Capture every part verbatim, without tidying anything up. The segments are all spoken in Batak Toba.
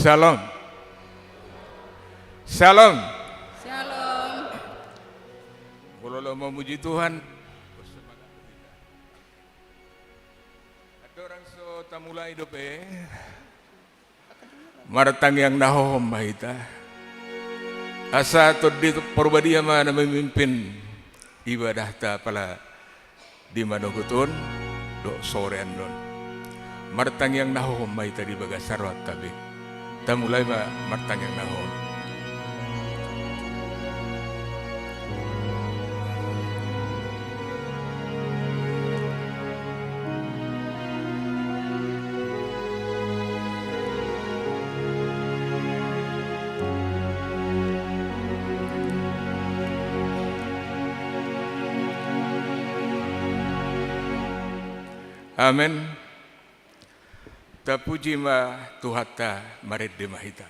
Shalom. Shalom. Shalom. Molo laho mamuji Tuhan. Andorang so tamulai dope, martangiang na hohom ma hita. Asa Tondi Parbadia ma na mamimpin ibadahta pala di manogot on dohot sore annon. Martangiang na hohom ma hita di bagasan rohanta be. Tamulai ma martangiang na hohom. Amen. Tapuji ma Tuhanta, marende ma hita.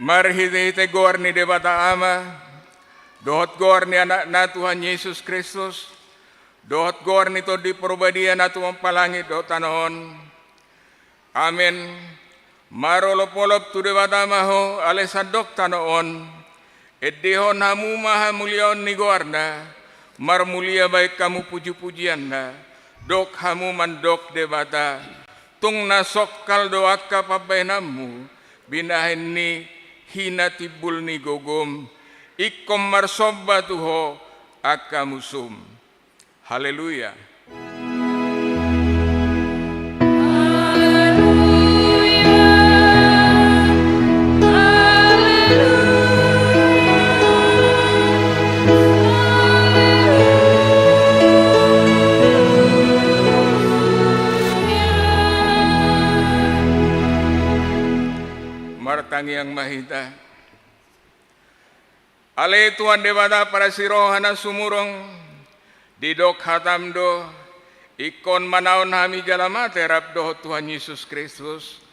Marhitehite goar ni Debata Ama, dohot goar ni Anakna Tuhan Jesus Kristus, dohot goar ni Tondi Parbadia na tumompa langit dohot tano on. Amen. Marolopolop tu Debata ma ho, alai sandok tano on endehon hamu ma hamuliaon ni goarna. Marmulia bahen hamu pujipujianna, dok hamu mandok Debata. Tung na songkal do angka pambahenanmu, binahen ni hinatimbul ni gogom, ingkon marsomba tu ho angka musum. Haleluya. ma hita. Ale Tuhan Debata parasi roha na sumurung, didok hatam do, ingkon manaon hami jala mate rap dohot Tuhan Jesus Kristus,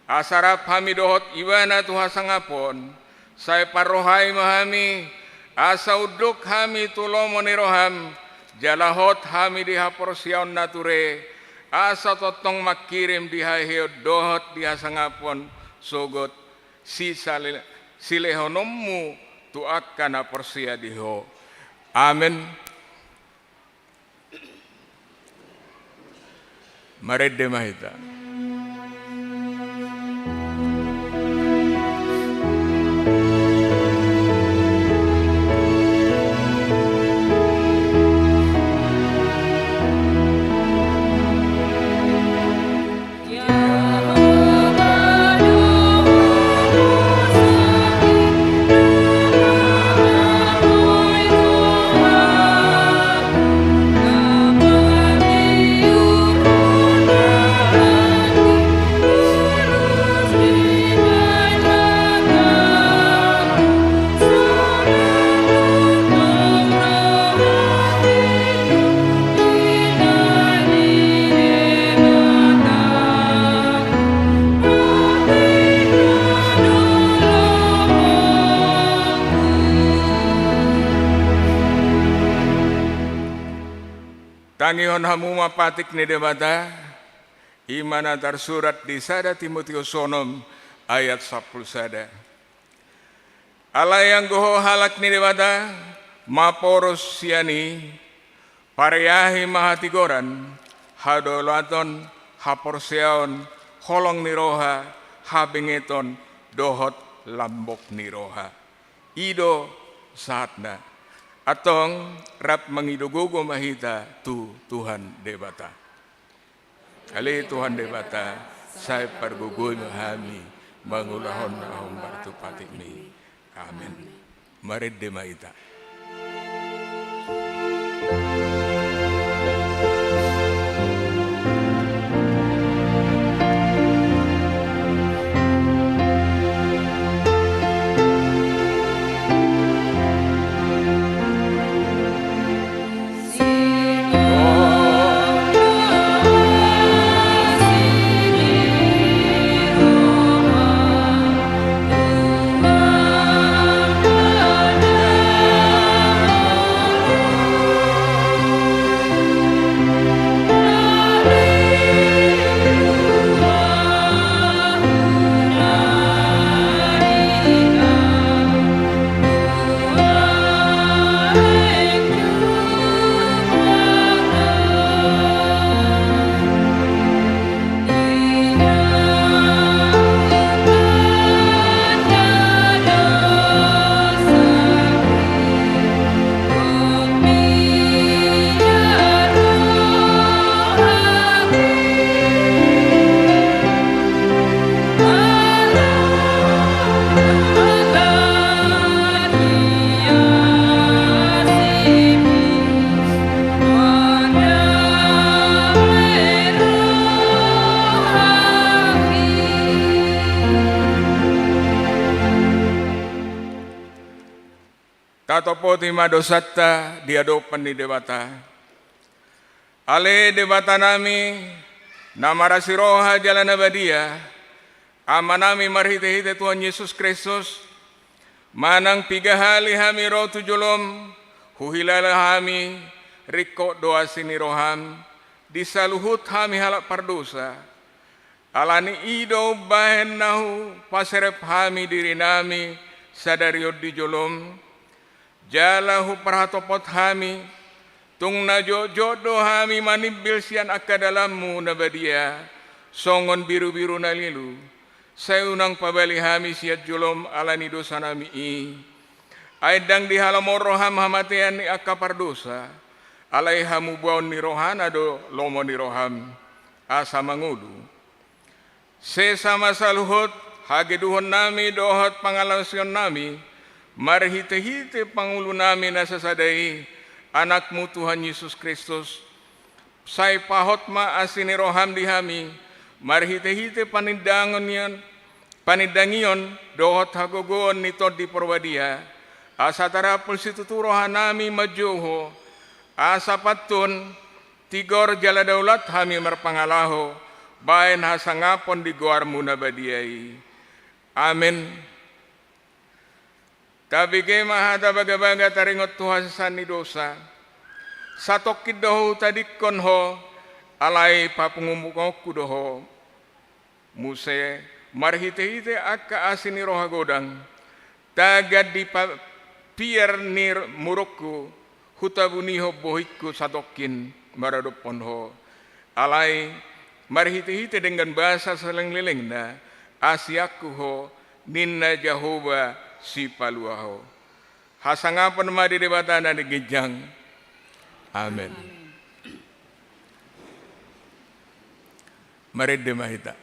asa rap hami dohot Ibana tu hasangapon, sai parrohai ma hami, asa unduk hami tu lomo ni roham, jala hot hami di haporseaon na ture, asa tongtong mangkirim di haheheon dohot di hasangapon sogot sisale-, silehononmu tu angka na porsea di Ho. Amen. Marende ma hita. Tangihon hamu ma patik ni Debata, i ma na tarsurat di sada Timoteus onom ayat sampulu sada. Alai anggo ho halak ni Debata, maporos sian i, pareahi ma hatigoran, hadaulaton, haporseaon, holong ni roha, habengeton, dohot lambok ni roha. I do sahatna. Antong rap mangido gogo ma hita tu Tuhan Debata. Ale Tuhan Debata, sai pargogoi ma hami mangulahon na hombar tu patikmi. Amen. Marende ma hita. Tatopoti ma dosanta di adopan ni Debata. Ale Debatanami, na marasi roha jala na badia, Amanami marhitehite Tuhan Jesus Kristus, manang piga hali hami ro tu jolom, huhilala hami, ringkot do asi ni roham, di saluhut hami halak pardosa. Ala ni i do umbahen na hupaserep hami dirinami sadari on di jolom, jala huparhatopot hami, tung na jotjot do hami manimbil sian angka dalanmu na badia, songon birubiru na lilu, sai unang pabali hami sian jolom ala ni dosanami i. Ai ndang dihalomon roham hamatean ni angka pardosa, alai hamubaon ni rohana do lomo ni roham, asa mangolu. Sesa ma saluhut hageduhonnami dohot pangalaosionnami, marhitehite pangolunami na sasada i, Anakmu Tuhan Jesus Kristus, sai pahot ma asi ni roham di hami, marhitehite panindangon ni an-, panindangion dohot hagogoon ni Tondi Porbadia, asa tarampul situtu rohanami manjou Ho, asa pantun tigor jala daulat hami marpangalaho baen hasangapon di goarMu na badia i. Amen. Tabege ma hata bagabaga taringot tu hasesaan ni dosa. Satongkin do hutadingkon Ho, alai papungupungonku do Ho. Muse marhitehite angka asi ni roha godang, tagan di pa-, piar ni murukku, hutabunihon bohingku satongkin maradophon Ho. Alai marhitehite denggan basa salelenglelengna, asianku Ho, ninna Jahowa Sipalua Ho. Hasangapon ma di Debata na ginjang. Amen. Marende ma hita.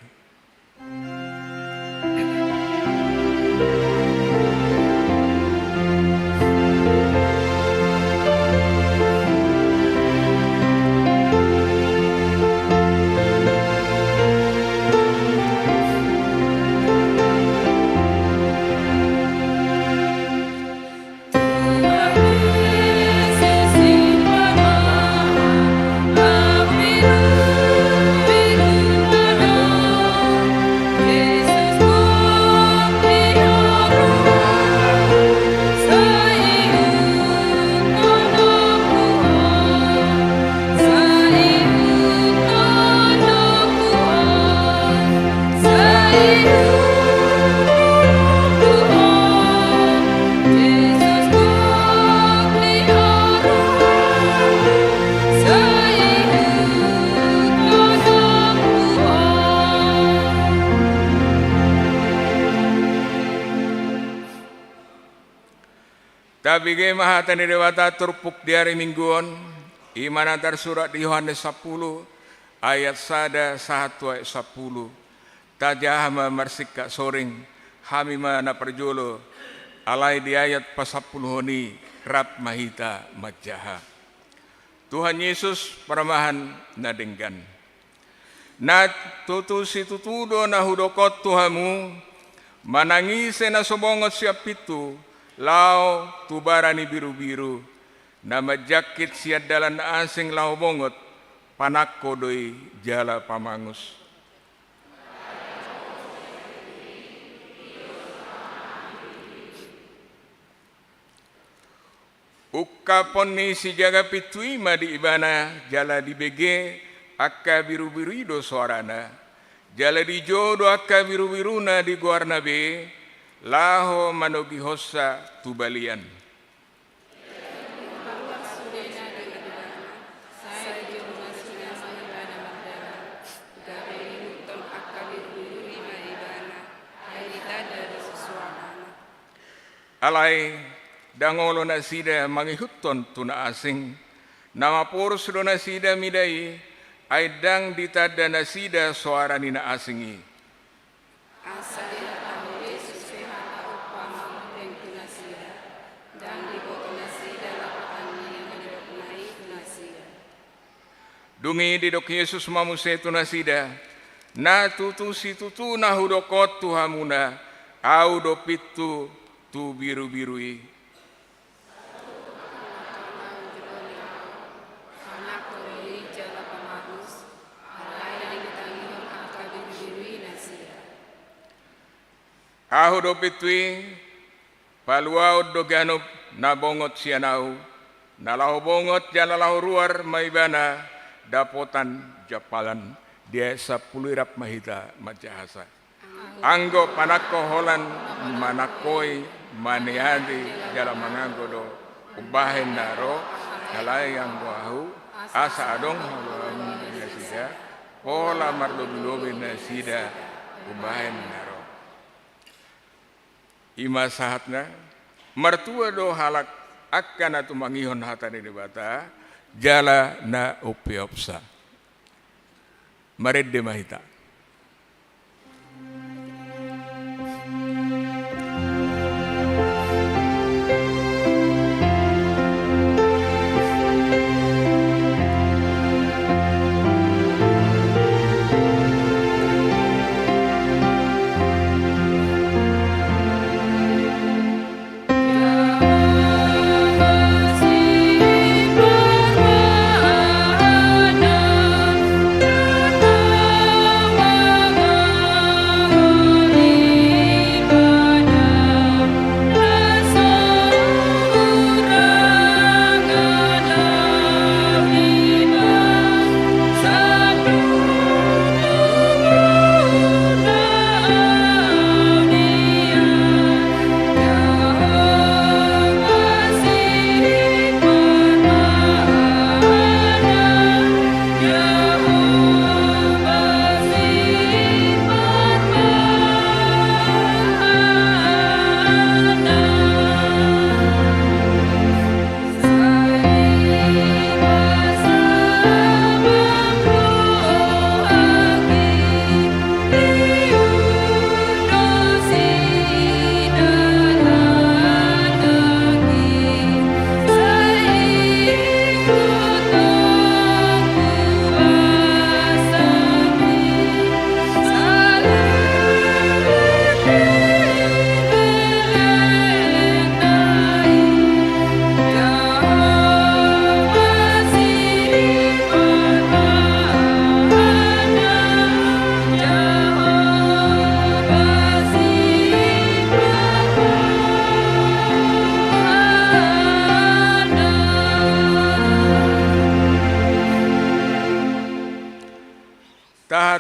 Tabege ma hata ni Debata turpuk di ari Minggu on, i ma na tarsurat di Yohanes sampulu, ayat sada sahat tu ayat sampulu. Tajaha ma marsingkat soring, hami ma na parjolo, alai di ayat pasampuluhon i rap ma hita manjaha. Tuhan Jesus, parumahen na denggan. Na tutu situtu do na hudok on tu hamu, manang ise na so bongot sian pintu, laho tu bara ni birubiru, na manjangkit sian dalan na asing laho bongot, panangko do i jala pamangus. Ungkapon ni sijaga pintu i ma di ibana, jala dibege angka birubiru i do soarana, jala dijou do angka birubiruna di goarna be, laho manogihonsa tu balian. Alai ndang olo nasida mangihuthon tu na asing, na maporus do nasida mida i, ai ndang ditanda nasida soara ni na asing i. Asa dihatahon Jesus pe hata umpama muse tu nasida, ndang diboto nasida lapatanna na nidokna i tu nasida. Dung i didok Jesus ma muse tu nasida, na tutu situtu na hudok on tu hamuna, Ahu do pintu tu birubiru i. Ahu do pintu i, paluaon do ganup na bongot sian Ahu, na laho bongot jala laho ruar ma ibana dapotan jampalan. Di ayat sampulu i rap ma hita manjahasa. Anggo panangko holan manangkoi, maniati jala manganggo do, umbahen na ro, alai anggo Ahu, asa adong haluaon ni nasida, pola marlobilobi nasida umbahen na ro. I ma sahatna, martua do halak angka na tumangihon hata ni Debata, jala na umpeopsa. Marende ma hita.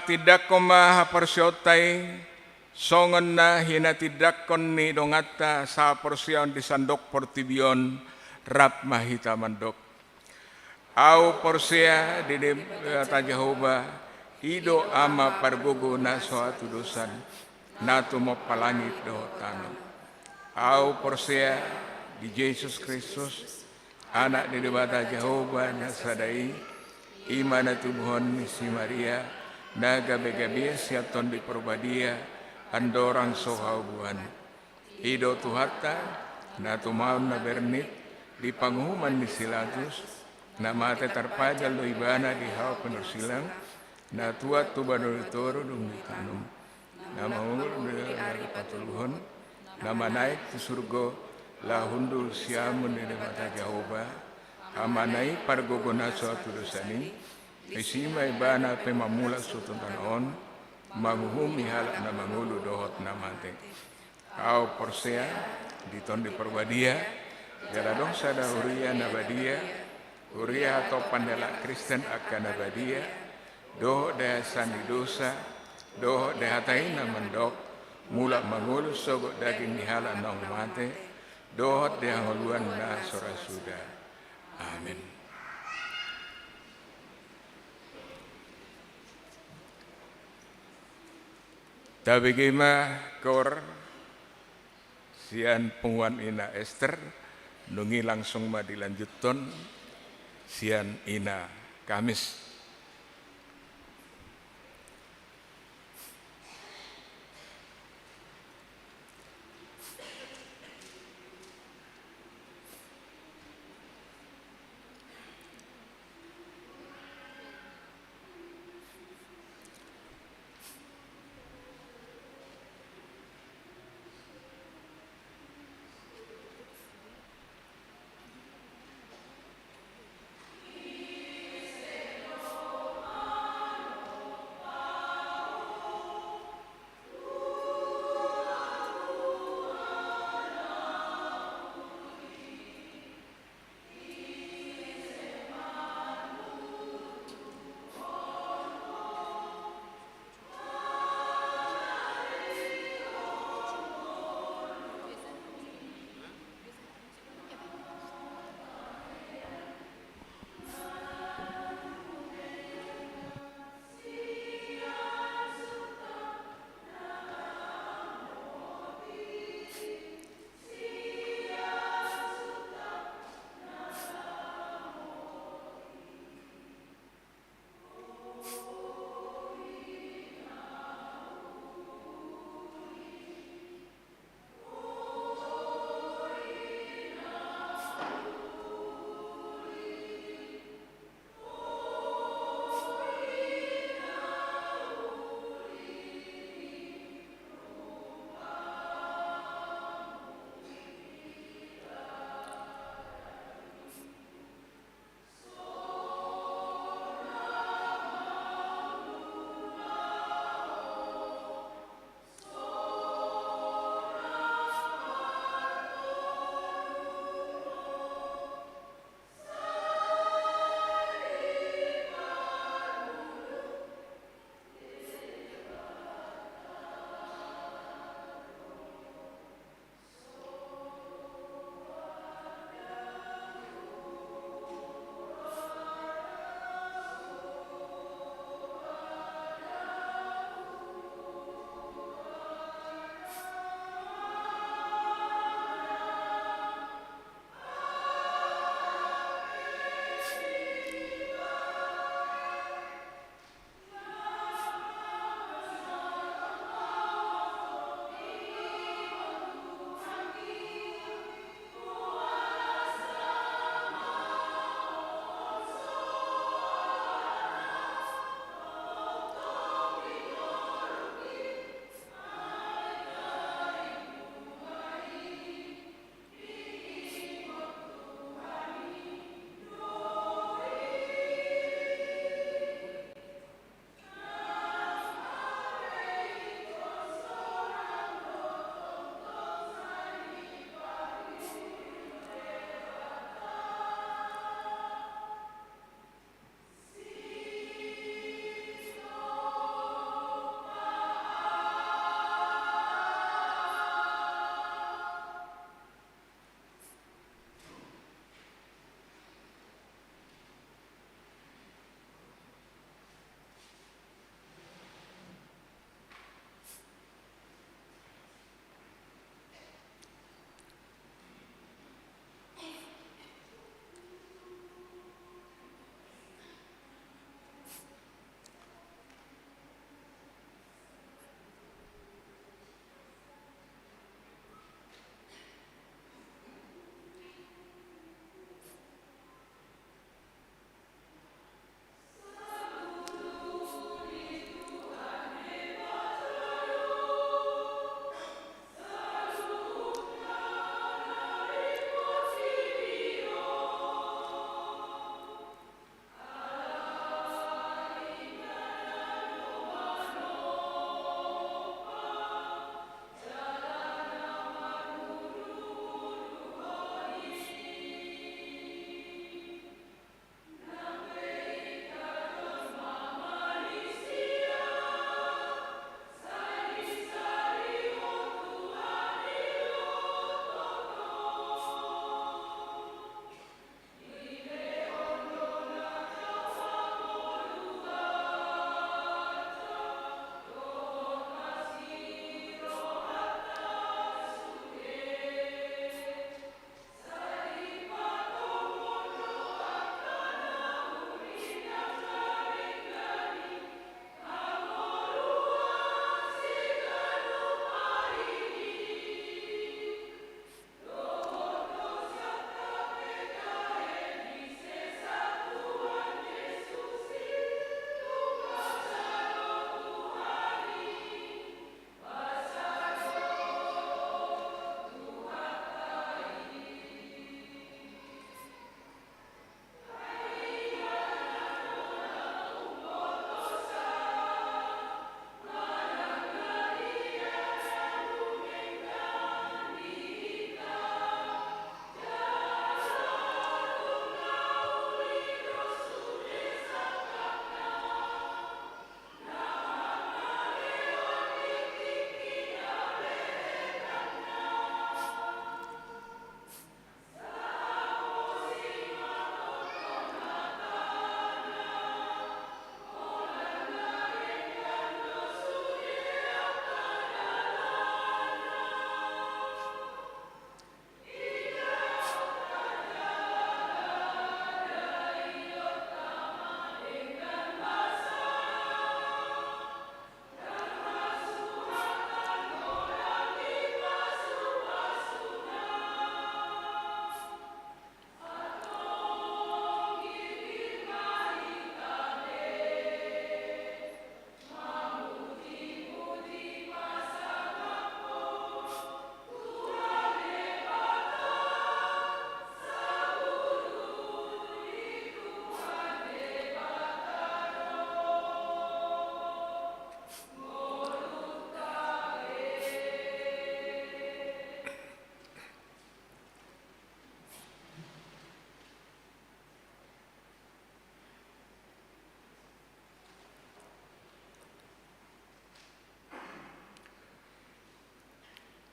Tindangkon ma haporseaonta i, songon na hinatindangkon ni donganta sahaporseaon di sandok portibi on, rap ma hita mandok. Ahu porsea di Debata Jahowa, i do Ama pargogo na so hatudosan, na tumompa langit dohot tano. Ahu porsea di Jesus Kristus, Anak ni Debata Jahowa na sada i, i ma na tubuhon ni si Maria, na gabe-gabe sian Tondi Parbadia, andorang so haubuan. I do Tuhanta, na tumaon na bernit, di panguhuman ni si Pilatus, na mate tarpajal do ibana di hau pinarsilang, na tuat tu banua ni toru dung ditanom. Na mangolu di ari patoluhon, na manaek tu surgo, laho hundul siamun ni Debata Jahowa, Amana i pargogo na so hatudosan i, disi ma ibana pe mamulak sotung tano on, manguhumi halak na mangolu dohot na mate. Ahu porsea di Tondi Parbadia, jala adong sada huria na badia, huria hatompa ni halak Kristen angka na badia, dohot dahesan ni dosa, dohot dahata i na mandok, mulak mangolu sogot daging ni halak naung mate, dohot di hangoluan na so ra suda. Amin. Tabege ma koor sian punguan Ina Ester, nunga i langsung ma dilanjuthon sian Ina Kamis.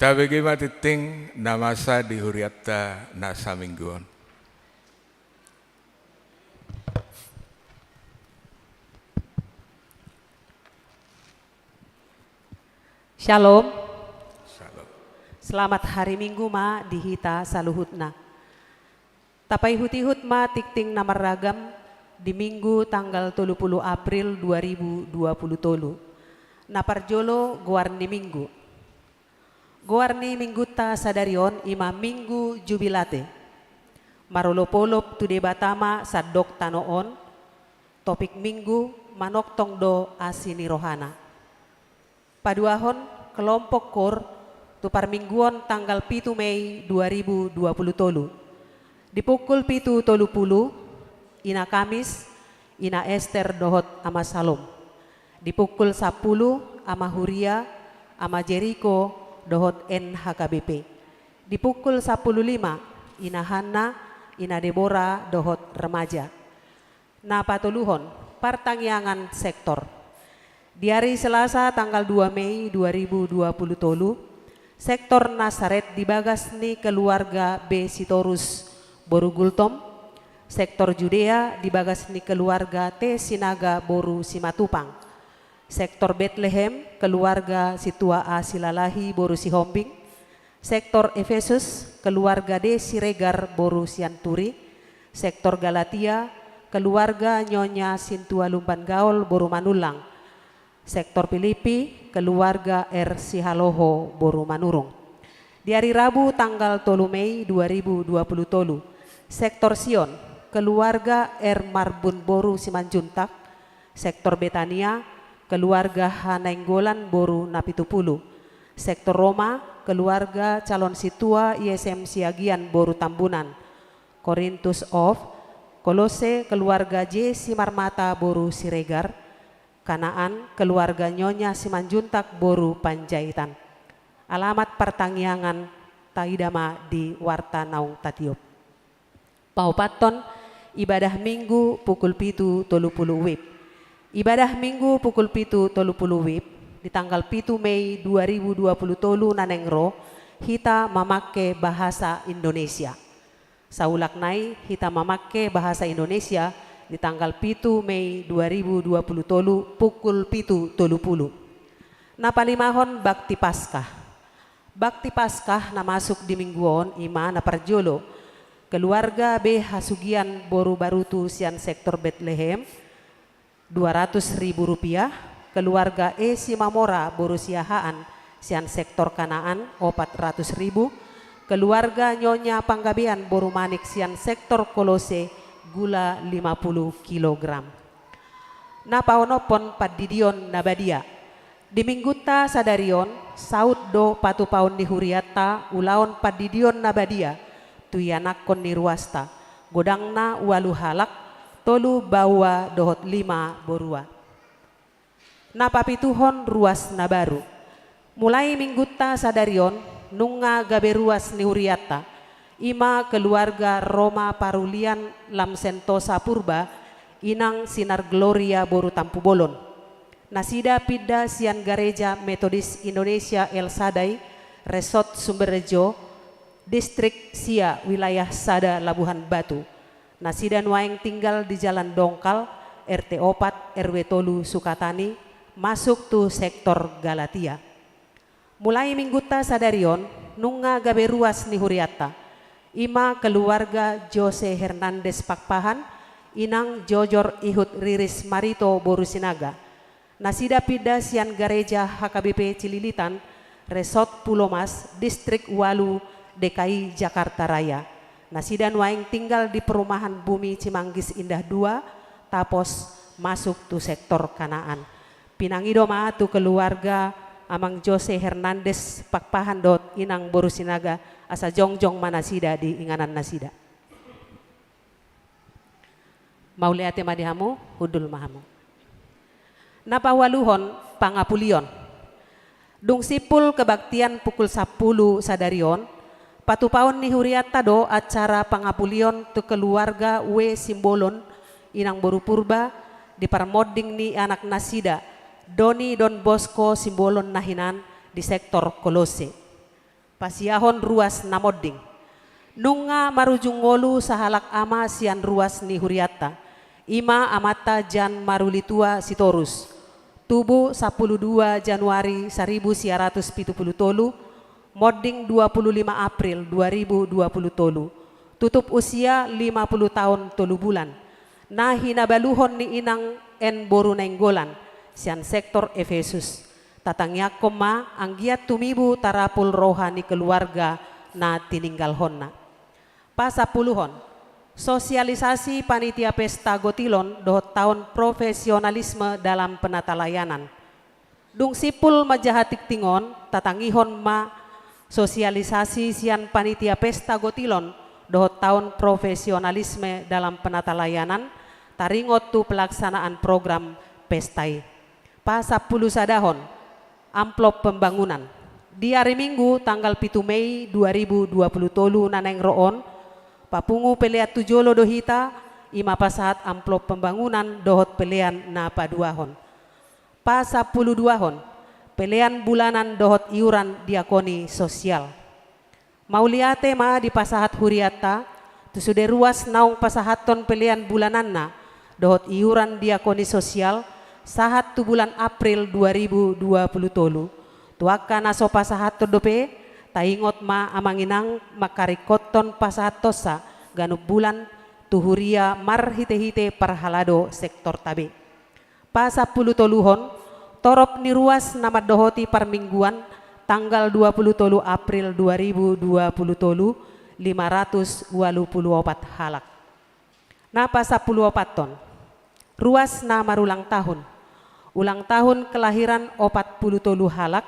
Tabege ma tingting na masa di hurianta na saminggu on. Shalom. Shalom. Selamat hari Minggu ma di hita saluhutna. Tapaihut-ihut ma tingting na marragam di Minggu tanggal tolu pulu April dua ribu dua pulu tolu. Na parjolo goar ni Minggu. Goar ni Minggunta sadari on i ma Minggu Jubilate. Marolop-olop tu Debata ma sandok tano on, topik Minggu manongtong do asi ni rohana. Paduahon kelompok koor tu parmingguon tanggal pitu Mei dua ribu dua pulu tolu. Di pukul pitu tolu pulu, Ina Kamis, Ina Ester dohot Ama Salom. Di pukul sampulu, Ama Huria, Ama Jeriko dohot N H K B P. Di pukul sampulu lima, Ina Hanna, Ina Debora dohot remaja. Na patoluhon, partangiangan sektor. Di ari Selasa tanggal dua Mei dua ribu dua pulu tolu, sektor Nasaret di bagas ni keluarga B Sitorus boru Gultom, sektor Judea di bagas ni keluarga T Sinaga boru Simatupang, sektor Betlehem keluarga Situa A Silalahi boru Sihombing, sektor Efesus keluarga D Siregar boru Sianturi, sektor Galatia keluarga Nyonya Sintua Lumban Gaol boru Manullang, sektor Filipi keluarga R Sihaloho boru Manurung. Di ari Rabu tanggal tolu Mei dua ribu dua pulu tolu, sektor Sion keluarga R Marbun boru Simanjuntak, sektor Betania keluarga H Nainggolan boru Napitupulu, sektor Roma keluarga calon sintua I S M Siagian boru Tambunan, Korintus of Kolose keluarga J Simarmata boru Siregar, Kanaan keluarga Nyonya Simanjuntak boru Panjaitan. Alamat partangiangan taida ma di warta naung tatiop. Paopathon, ibadah Minggu pukul pitu tolu pulu WIB. Ibadah Minggu pukul pitu tolu pulu WIB di tanggal pitu Mei dua ribu dua pulu tolu na naeng ro, hita mamangke bahasa Indonesia. Saulak nai, hita mamangke bahasa Indonesia di tanggal pitu Mei dua ribu dua pulu tolu pukul pitu tolu pulu. Na palimahon, bakti Paskah. Bakti Paskah na masuk di minggu on i ma na parjolo, keluarga B Hasugian boru Barutu sian sektor Betlehem, dua ratus ribu rupiah, keluarga E Simamora boru Siahaan sian sektor Kanaan, opat ratus ribu, keluarga Nyonya Panggabean boru Manik sian sektor Kolose, gula lima pulu kilogram. Na paonomhon, pandidion na badia. Di minggunta sadari on, saut do patupaon ni hurianta ulaon pandidion na badia tu ianakhon ni ruasta, godangna ualu halak, tolu baoa dohot lima borua. Na papituhon, ruas na baru. Mulai minggunta sadari on, nunga gabe ruas ni hurianta, i ma keluarga Roma Parulian lam Sentosa Purba, inang Sinar Gloria boru Tampubolon. Nasida pinda sian Gareja Metodis Indonesia El Sadai, Resort Sumberjo, Distrik sia, Wilayah Sada Labuhan Batu. Nasida nuaeng tinggal di Jalan Dongkal, R T opat, R W tolu Sukatani, masuk tu sektor Galatia. Mulai minggunta sadari on, nunga gabe ruas ni hurianta, i ma keluarga Jose Hernandez Pakpahan, inang Jojor Ihut Riris Marito boru Sinaga. Nasida pinda sian Gareja H K B P Cililitan, Resort Pulomas, Distrik ualu, D K I Jakarta Raya. Nasida nuaeng tinggal di Perumahan Bumi Cimanggis Indah dua, Tapos, masuk tu sektor Kanaan. Pinangido ma tu keluarga Amang Jose Hernandez Pakpahan dohot inang boru Sinaga, asa jongjong ma nasida di inganan nasida. Mauliate ma di hamu, hundul ma hamu. Na paualuhon, pangapulion. Dung simpul kebaktian pukul sampulu sadari on, patupaon ni hurianta do acara pangapulion tu keluarga W Simbolon, inang boru Purba, di parmonding ni anak nasida, Doni Don Bosco Simbolon na hinan, di sektor Kolose. Pasiahon ruas na monding. Nunga marujung ngolu sahalak ama sian ruas ni hurianta, i ma amanta Jan Marulitua Sitorus, tubu sampulu dua Januari saribu sia ratus pitu pulu tolu, monding dua pulu lima April dua ribu dua pulu tolu, tutup usia lima pulu taon tolu bulan, na hinabaluhon ni inang N Boru Nainggolan, sian sektor Efesus. Tatangiangkon ma anggiat tumibu tarapul roha ni keluarga na tininggalhonna. Pasampuluhon, sosialisasi panitia pesta gotilon dohot taon profesionalisme dalam penatalayanan. Dung simpul manjaha tingting on, tatangihon ma sosialisasi sian panitia pesta gotilon dohot taon profesionalisme dalam penatalayanan, taringot tu pelaksanaan program pesta i. Pasampulusadahon, amplop pembangunan. Di ari Minggu tanggal pitu Mei dua ribu dua pulu tolu na naeng ro on, papungu pelean tu jolo do hita, i ma pasahat amplop pembangunan dohot pelean na paduahon. Pasampuluduahon, pelean bulanan dohot iuran diakoni sosial. Mauliate ma dipasahat hurianta, tu sude ruas naung pasahathon pelean bulananna dohot iuran diakoni sosial, sahat tu bulan April dua ribu dua pulu tolu. Tu angka na so pasahathon dope, taingot ma amang inang mangkaringkothon pasahathonsa ganup bulan tu huria marhitehite parhalado sektorta be. Pasampulutoluhon, torop ni ruas na mandohoti parmingguan tanggal dua pulu tolu April dua ribu dua pulu tolu, lima ratus ualu pulu opat halak. Na pasampuluopathon, ruas na marulang tahun. Ulang tahun kelahiran opat pulu tolu halak,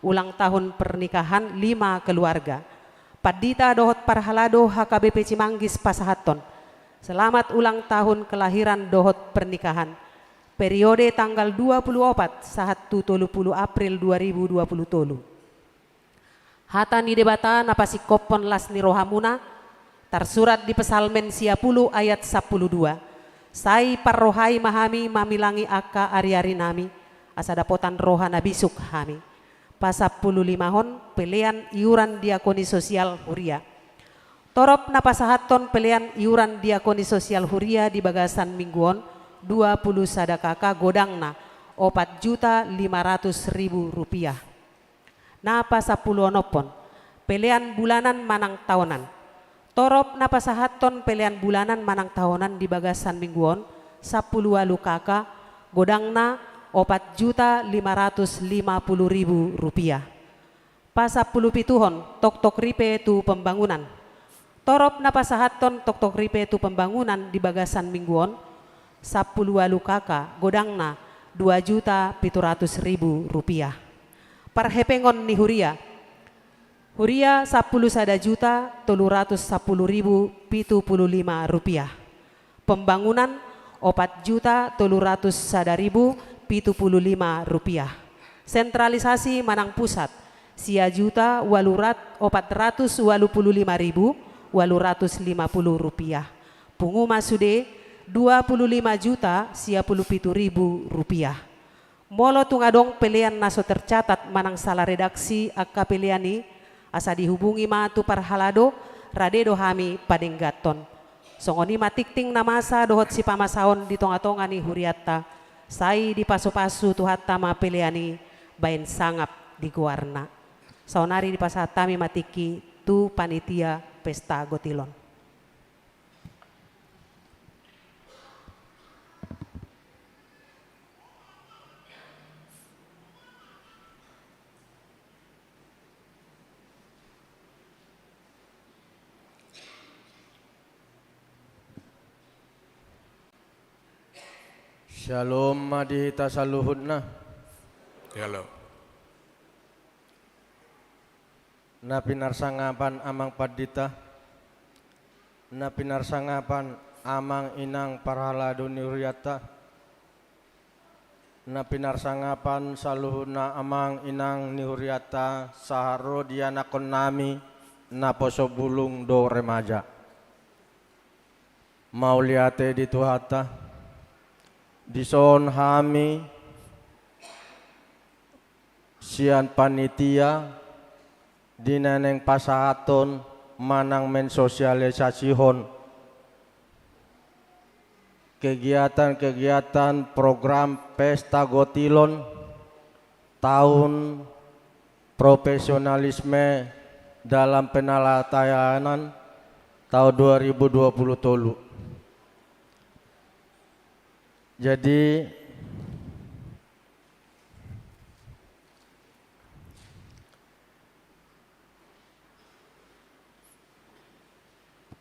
ulang tahun pernikahan lima keluarga. Pandita dohot parhalado H K B P Cimanggis pasahathon selamat ulang tahun kelahiran dohot pernikahan. Periode tanggal dua pulu opat sahat tu tolu pulu April dua ribu dua pulu tolu. Hata ni Debata na pasingkophon las ni rohamuna, tarsurat di Psalmen sia pulu ayat sampulu dua. Sai parrohai ma hami mamilangi angka ariarinami, asa dapotan roha na bisuk hami. Pasampululimahon, pelean iuran diakoni sosial huria. Torop na pasahathon pelean iuran diakoni sosial huria di bagasan minggu on, dua pulu sada K K, godangna opat juta lima ratus ribu rupiah. Na pasampuluonomhon, pelean bulanan manang taonan. Torop na pasahathon pelean bulanan manang taonan di bagasan minggu on, sampulu ualu K K, godangna opat juta lima ratus lima pulu ribu rupiah. Pasampulupituhon, toktok ripe tu pembangunan. Torop na pasahathon toktok ripe tu pembangunan di bagasan minggu on, sampulu ualu K K, godangna dua juta pitu ratus ribu rupiah. Parhepengon ni huria. Huria sampulu sada juta tolu ratus sampulu ribu pitu pulu lima rupiah. Pembangunan, opat juta tolu ratus sada ribu pitu pulu lima rupiah. Sentralisasi manang pusat, sia juta ualu rat-, opat ratus ualu pulu lima ribu ualu ratus lima pulu rupiah. Pungu ma sude, dua pulu lima juta sia pulu pitu ribu rupiah. Molo tung adong pelean na so tercatat manang sala redaksi angka pelean i, asa dihubungi ma tu parhalado, rade do hami padengganhon. Songon i ma tingting na masa dohot sipamasaon di tongatonga ni hurianta, sai dipasupasu Tuhanta ma pelean i baen sangap di goarna. Saonari dipasahat hami ma tingki tu panitia pesta gotilon. Syalom ma di hita saluhutna. Syalom. Na pinarsangapan amang pandita, na pinarsangapan amang inang parhalado ni hurianta, na pinarsangapan saluhutna amang inang ni hurianta sahat ro di anakkonnami naposo bulung dohot remaja. Mauliate di Tuhanta, dison hami sian panitia di na naeng pasahathon manang mensosialisasihon kegiatan-kegiatan program Pesta Gotilon tahun profesionalisme dalam penelatayanan tahun dua ribu dua puluh tolu. Jadi,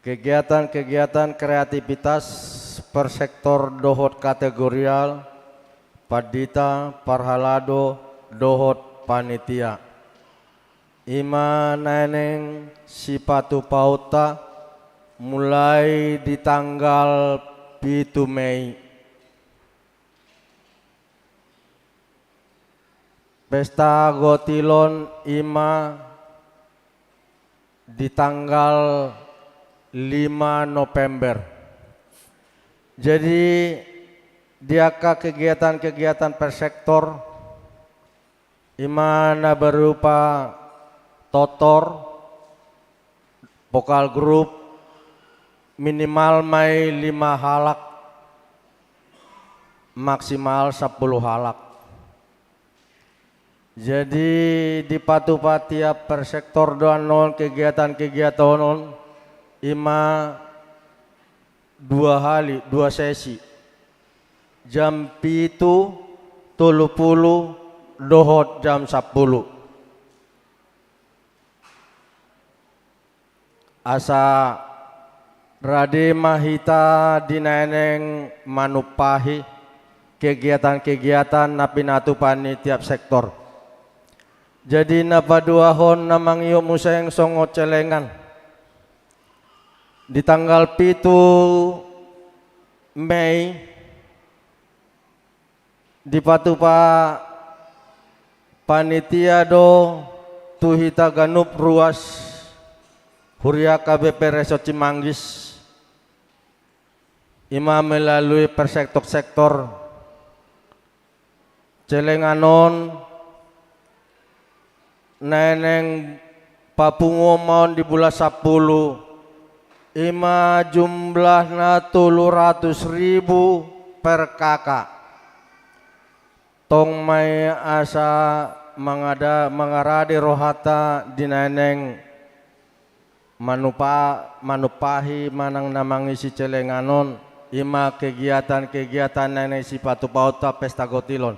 kegiatan-kegiatan kreativitas per sektor dohot kategorial, pandita, parhalado, dohot panitia. I ma na naeng sipatupaonta mulai di tanggal pitu Mei. Pesta Gotilon i ma di tanggal lima November. Jadi, di angka kegiatan-kegiatan per sektor, i ma na berupa tortor, vokal grup, minimal ma i lima halak, maksimal sampulu halak. Jadi, dipatupa tiap per sektor do annon kegiatan-kegiatan on, i ma dua hali, dua sesi. Jam pitu, tolu pulu, dohot jam sampulu. Asa rade ma hita di na naeng manumpahi kegiatan-kegiatan na pinatupa ni tiap sektor. Jadi, na paduahon na mangihut muse songon celengan. Di tanggal pitu Mei, dipatupa panitia do tu hita ganup ruas huria K B P Resort Cimanggis, i ma melalui per sektor-sektor. Celengan on na naeng papunguon ma on di bulan sampulu, i ma jumlahna tolu ratus ribu per K K. Tong ma i asa mangada-, mangarade rohanta di na naeng manupa-, manumpahi manang na mangisi celengan on, i ma kegiatan-kegiatan na naeng sipatupaonta Pesta Gotilon.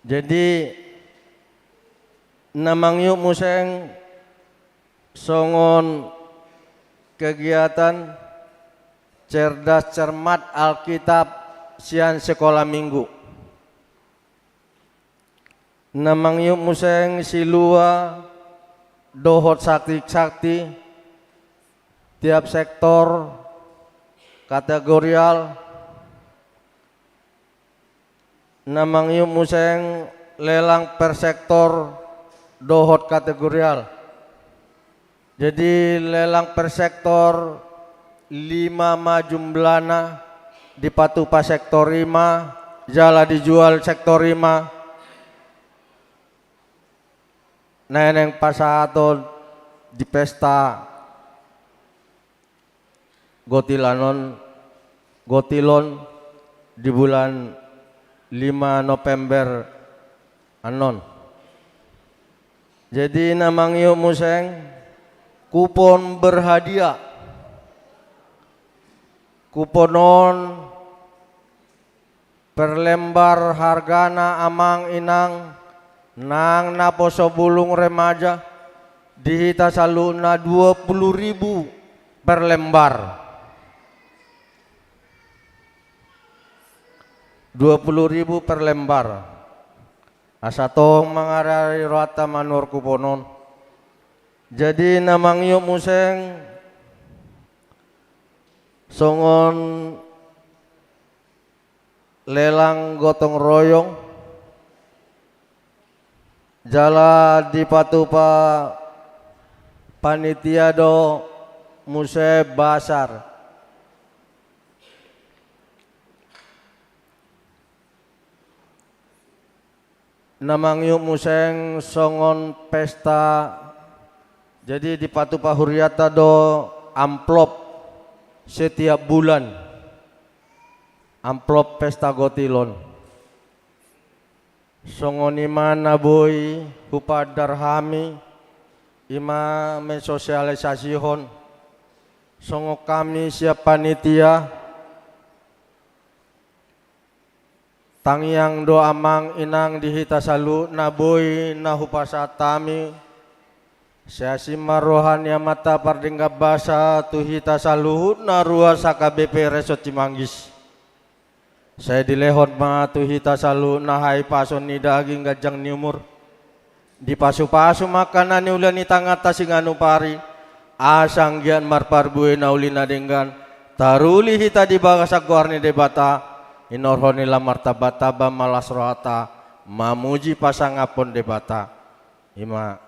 Jadi, na mangihut muse songon kegiatan cerdas cermat Alkitab sian sekolah minggu. Na mangihut muse silua dohot sakti-sakti tiap sektor kategorial, na mangihut muse lelang per sektor dohot kategorial. Jadi, lelang per sektor lima ma jumlahna, dipatupa sektor i ma, jala dijual sektor i ma, na naeng pasahaton di pesta Gotilon, Gotilon di bulan lima November annon. Jadi, na mangihut muse kupon berhadiah. Kupon on per lembar hargana, amang inang nang naposo bulung remaja, di hita saluhutna dua puluh ribu per lembar. Dua puluh ribu per lembar. Asa tong mangarade rohanta manuhor kupon on. Jadi, na mangihut muse songon lelang gotong royong, jala dipatupa panitia do muse basar. Na mangihut muse songon pesta Jadi dipatupa huriata do amplop setiap bulan, amplop pesta gotilon. Songon i ma na boi hupaandar hami, i ma mensosialisasihon, songon hami sian panitia, tangiang do amang inang di hita saluhutna boi na hupasahat hami, sai asi ma roha ni Amanta Pardenggan Basa tu hita saluhutna ruas H K B P Resort Cimanggis. Sai dilehon ma tu hita saluhutna hahipason ni daging, ganjang ni umur. Dipasupasu ma angka na niula ni tanganta siganup ari, asa anggiat marparbue na uli na denggan, taruli hita di bagasan goar ni Debata, hinorhon ni lam martambatamba ma las rohanta, mamuji pasangaphon Debata. I ma.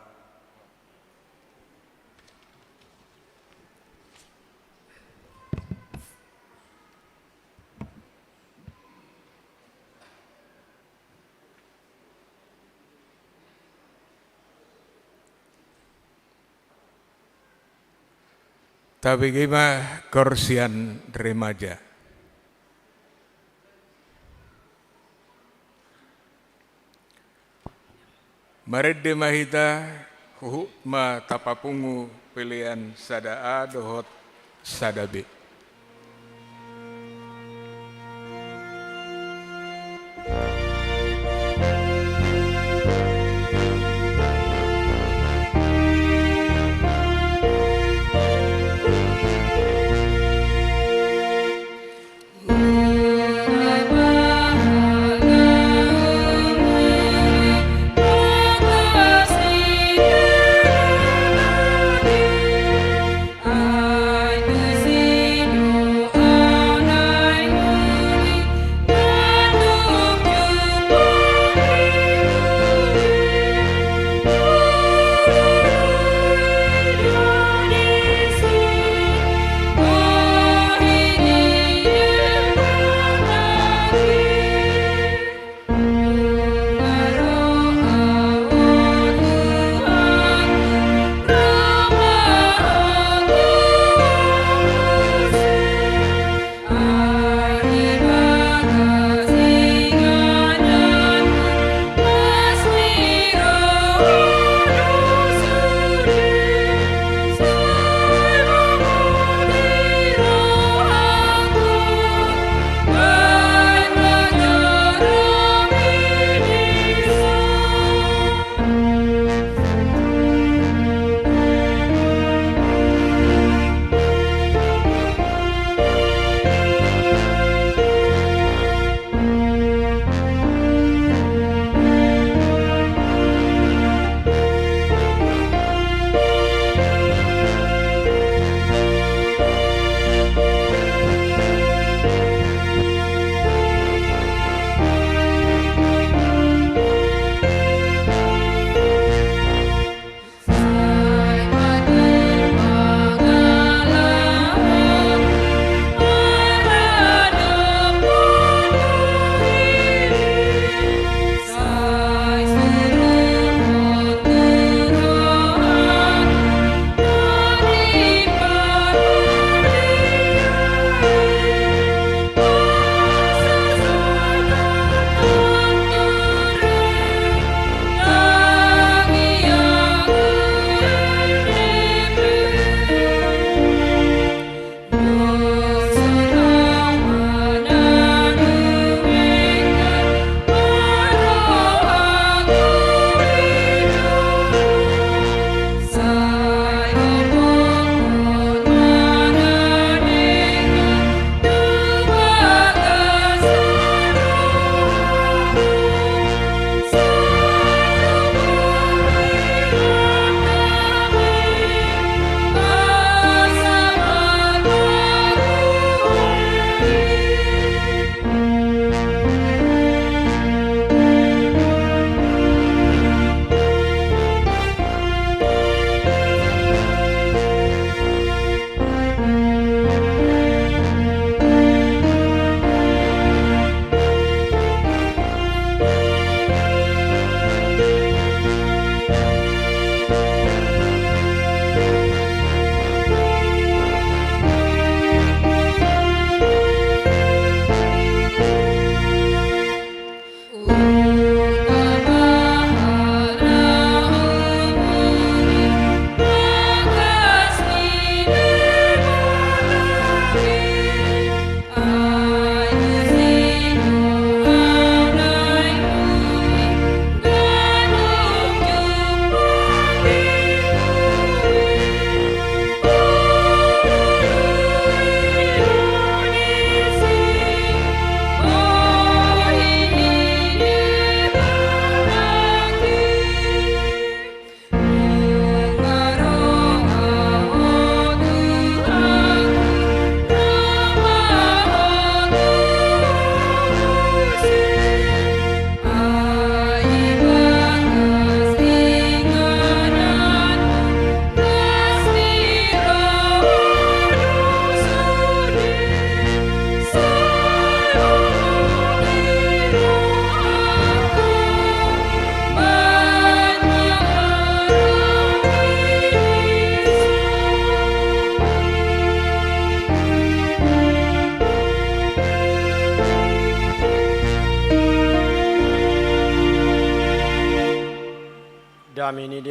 Tabege ma koor sian remaja. Marende ma hita, huhut ma tapapungu pelean sada A dohot sada B.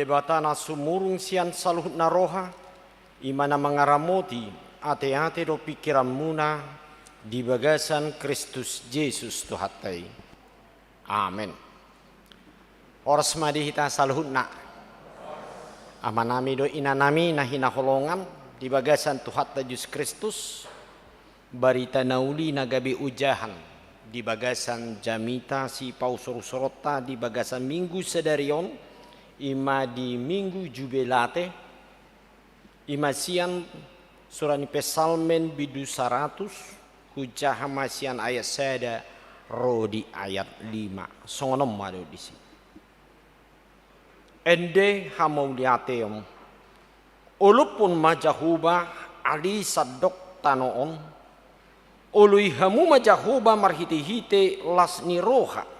Debata na sumurung sian saluhutna roha, i ma na mangaramoti ateate dohot pingkiranmuna di bagasan Kristus Jesus Tuhanta i. Amen. Horas ma di hita saluhutna. Amanami dohot inanami na hinaholongan di bagasan Tuhanta Jesus Kristus, barita na uli na gabe ojahan di bagasan jamita sipausor-usoronta di bagasan Minggu sadari on, i ma di Minggu Jubilate, i ma sian sura ni Psalmen bindu saratus, hujaha ma sian ayat sada ro di ayat lima. Songon on ma dohot disi. Ende hamauliateon. Olophon ma Jahowa ale sandok tano on. Oloi hamu ma Jahowa marhite-hite las ni roha.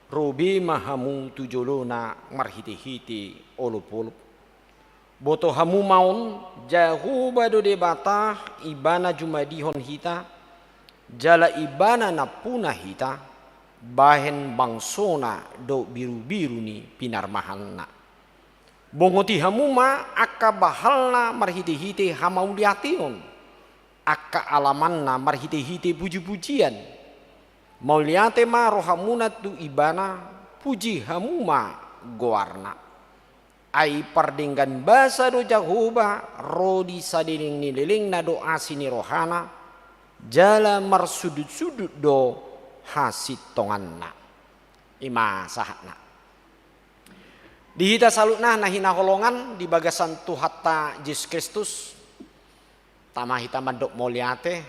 Ro be ma hamu tu jolona marhite-hite olop-olop. Boto hamu ma on, Jahowa do Debata, Ibana jumadihon hita, jala Ibana nampuna hita, bahen bangsona dohot birubiru ni pinarmahanna. Bongoti hamu ma angka bahalna marhite-hite hamauliateon, angka alamanna marhite-hite puji-pujian. Mauliate ma rohamuna tu Ibana, puji hamu ma goarna. Ai pardenggan basa do Jahowa ro di saleleng ni lelengna dohot asi ni rohana, jala marsundut-sundut do hasintonganna. I ma sahatna. Di hita saluhutna na hinaholongan di bagasan Tuhanta Jesus Kristus, tama hita mandok mauliate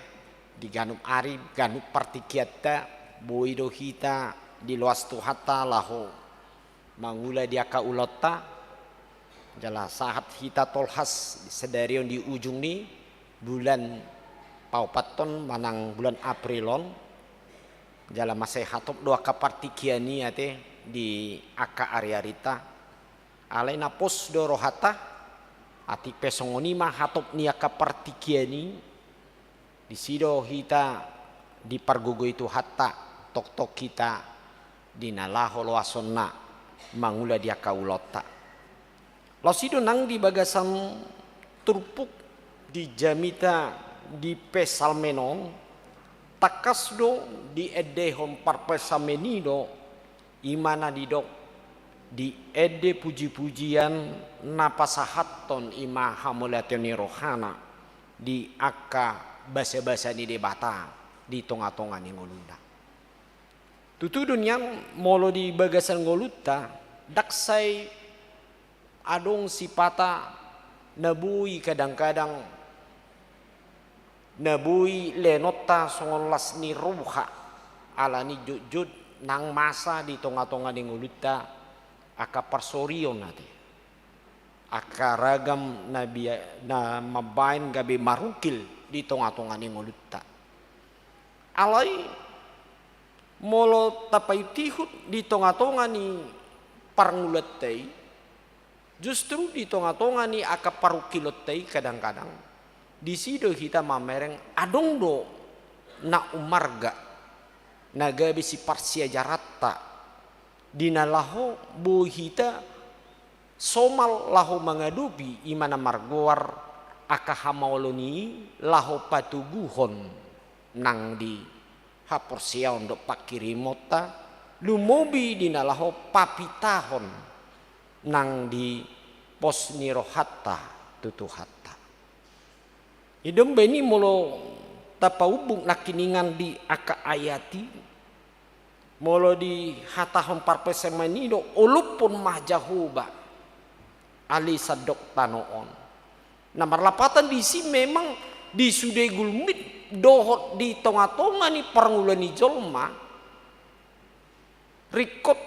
di ganup ari, ganup partingkianta, boi do hita diloas Tuhanta laho mangula di angka ulaonta, jala sahat hita tolhas sadari on di ujung ni bulan paopathon manang bulan April on, jala mansai hatop do angka partingkian i ate di angka ari-arinta. Alai na pos do rohanta, atik pe songon i ma hatop ni angka partingkian i, disi do hita dipargogoi Tuhanta, tongtong hita di na laho loasonna mangula di angka ulaonta. Laos i do nang di bagasan turpuk di jamita di Psalmen on, tangkas do diendehon parpsalmen i do, i ma na didok, diende puji-pujian na pasahathon i ma hamauliateon ni rohana di angka basa-basa ni Debata di tonga-tonga ni ngoluna. Tutu do nian molo di bagasan ngolunta, ndang sai adong sipata na boi kadang-kadang na boi leanonta songon las ni roha, alani jotjot nang masa di tonga-tonga ni ngolunta angka parsorion ate, angka ragam na bia-, na mambaen gabe marungkil di tonga-tonga ni ngolunta. Alai molo tapaihut-ihut di tonga-tonga ni parngoluanta i, justru di tonga-tonga ni angka parungkilonta i kadang-kadang, disi do hita mamereng adong do na umarga, na gabe siparsiajaranta, di na laho boi hita somal laho mangadopi i ma na margoar angka hamaolon i laho patoguhon nang di haporseaon dohot pangkirimonta, lumobi di na laho papitahon nang di pos ni rohanta tu Tuhanta. I do umbahen i molo tapaumbuk nangkiningan di angka ayat i, molo dihatahon parpsalmen i do, olophon ma Jahowa ale sandok tano on. Na marlapatan disi memang di sude gulmit dohot di tonga-tonga ni parngoluan ni jolma, ringkot